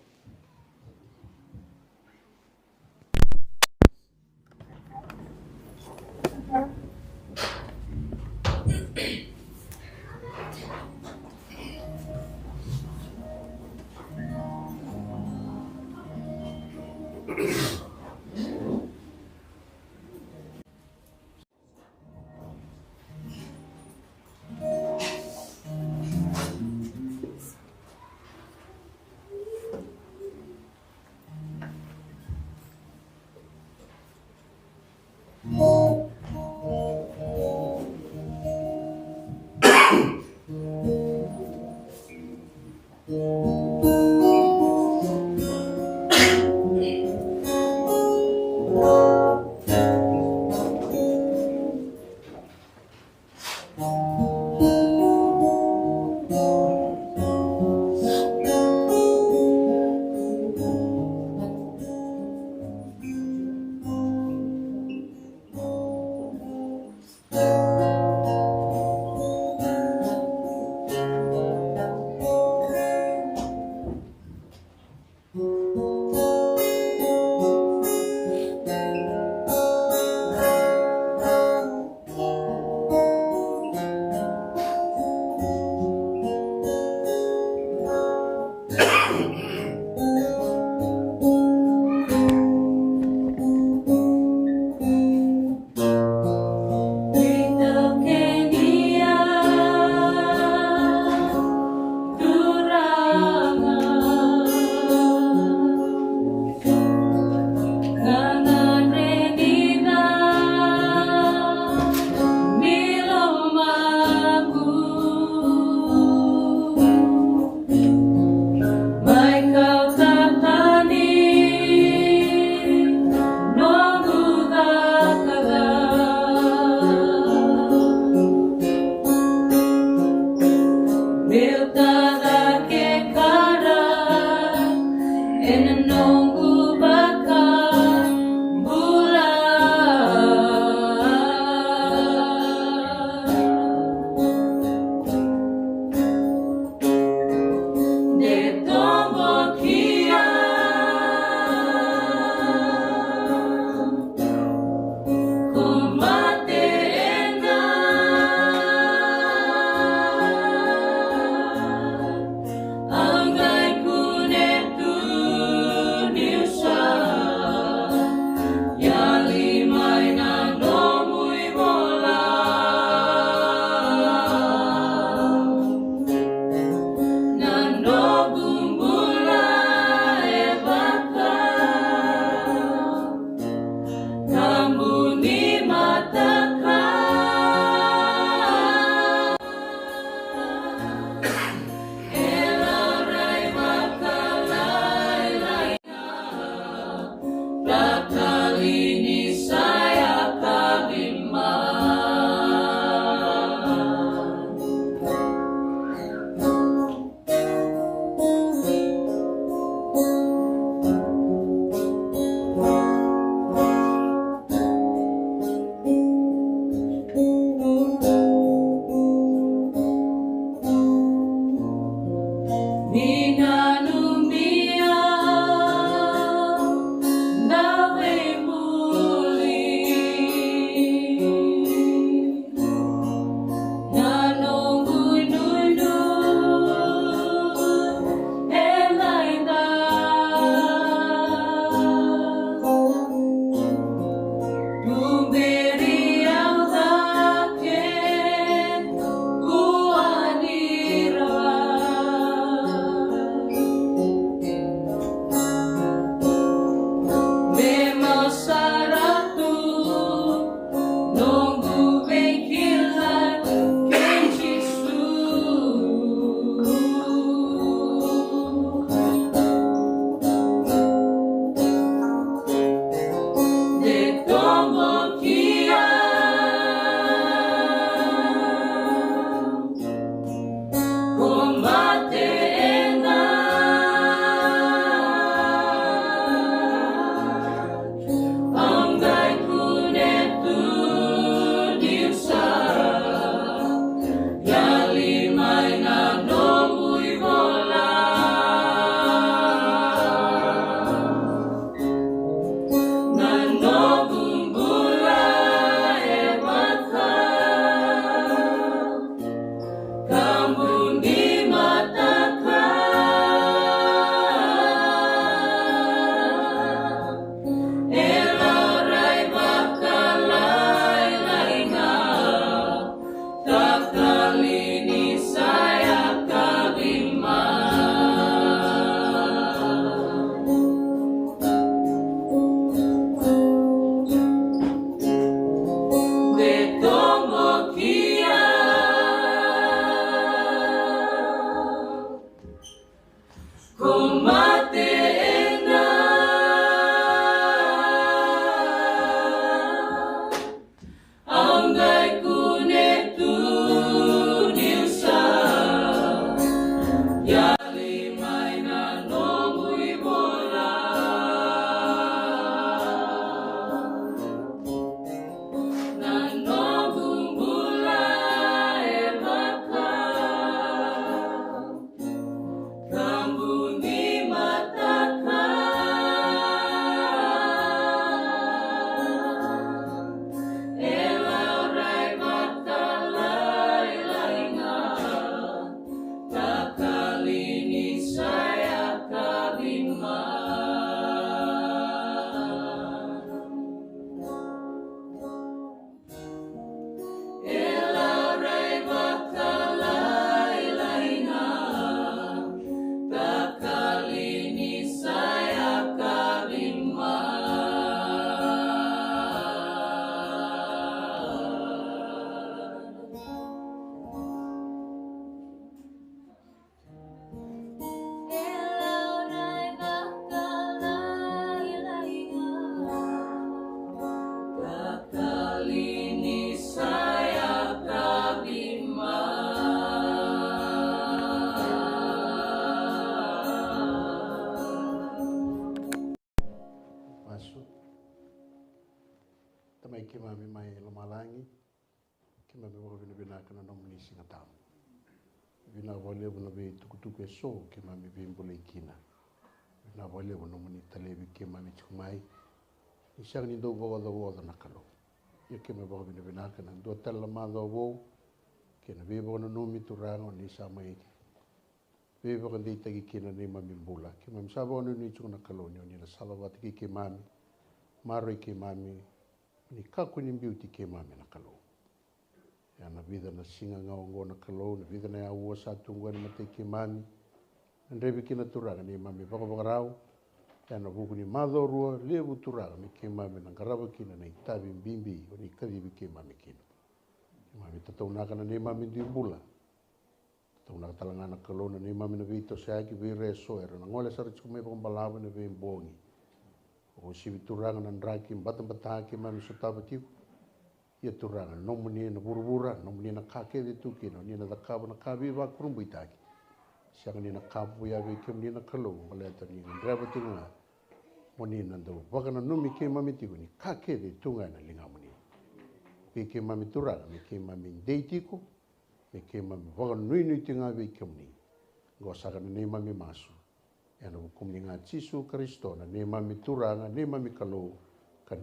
Mai kauta tani noqu cakacaka. Meu tacake ka ra ena noqu vakabula. De tobokia ko mate ena. Au qai kune tu niu sa yali mai na nomu ivola. Na noqu bula e vaka kabu ni mataka. E laurai vakalailai na takali ni sa yakavi mai. Ni nanumi au na veibuli. Na noqu inuinui e laida. Tuberi au cake kua ni rawa. Me mau sara tu noqu veikilai kei Jisu. De tobokia ko mate ena. Au qai kune tu niu sa yali mai na nomu ivola. Na noqu bula e vaka kabu ni mataka. Ka na nomuni Siga Tabu. Vinaka vakalevu na veitukutuku eso keimami veibulai kina. Vinaka vakalevu nomuni talevi keimami tiko mai. Ni sega ni dau vakaocaoca na Kalou. Ia keimami vakavinavinaka na dua tale na macawa vou kei na veivakananumi Turaga o ni sa mai veivakadeitaki kina na neimami bula. Keimami sa vakanuinui tiko na Kalou ni o ni na sala vata kei keimami, maroroi keimami, ni kakua ni biuti keimami na Kalou. Ia na vica na siga ga oqo na Kalou, na vica na aua sa tu oqo ena matai keimami, na drevi kina Turaga neimami vakavakarau. Ia na vuku ni macawa rua levu Turaga me keimami na qarava kina na itavi bibi o ni kacivi keimami kina. Keimami tataunaka na neimami dui bula. Tataunaka tale ga na Kalou na neimami na veitosoyaki vei ira eso era na gole sara tiko mai vakabalavu ena veibogi. Uasivi Turaga na draki batabata keimami sotava tiko. Ia Turaga, nomuni na vuravura, nomuni na ka kece tu kina, o ni na cakava na ka veivakurabuitaki. Sega ni na ka vou ya vei kemuni na Kalou, baleta ni gadreva tiko ga mo ni na dau vakananumi keimami tiko ni ka kece tu ga ena ligamuni. Vei keimami Turaga, me keimami dei tiko, me keimami vakanuinui tiko ga vei kemuni. Oqo saka na neimami masu ena vukumuni ga Jisu Karisito, na neimami Turaga, neimami Kalou,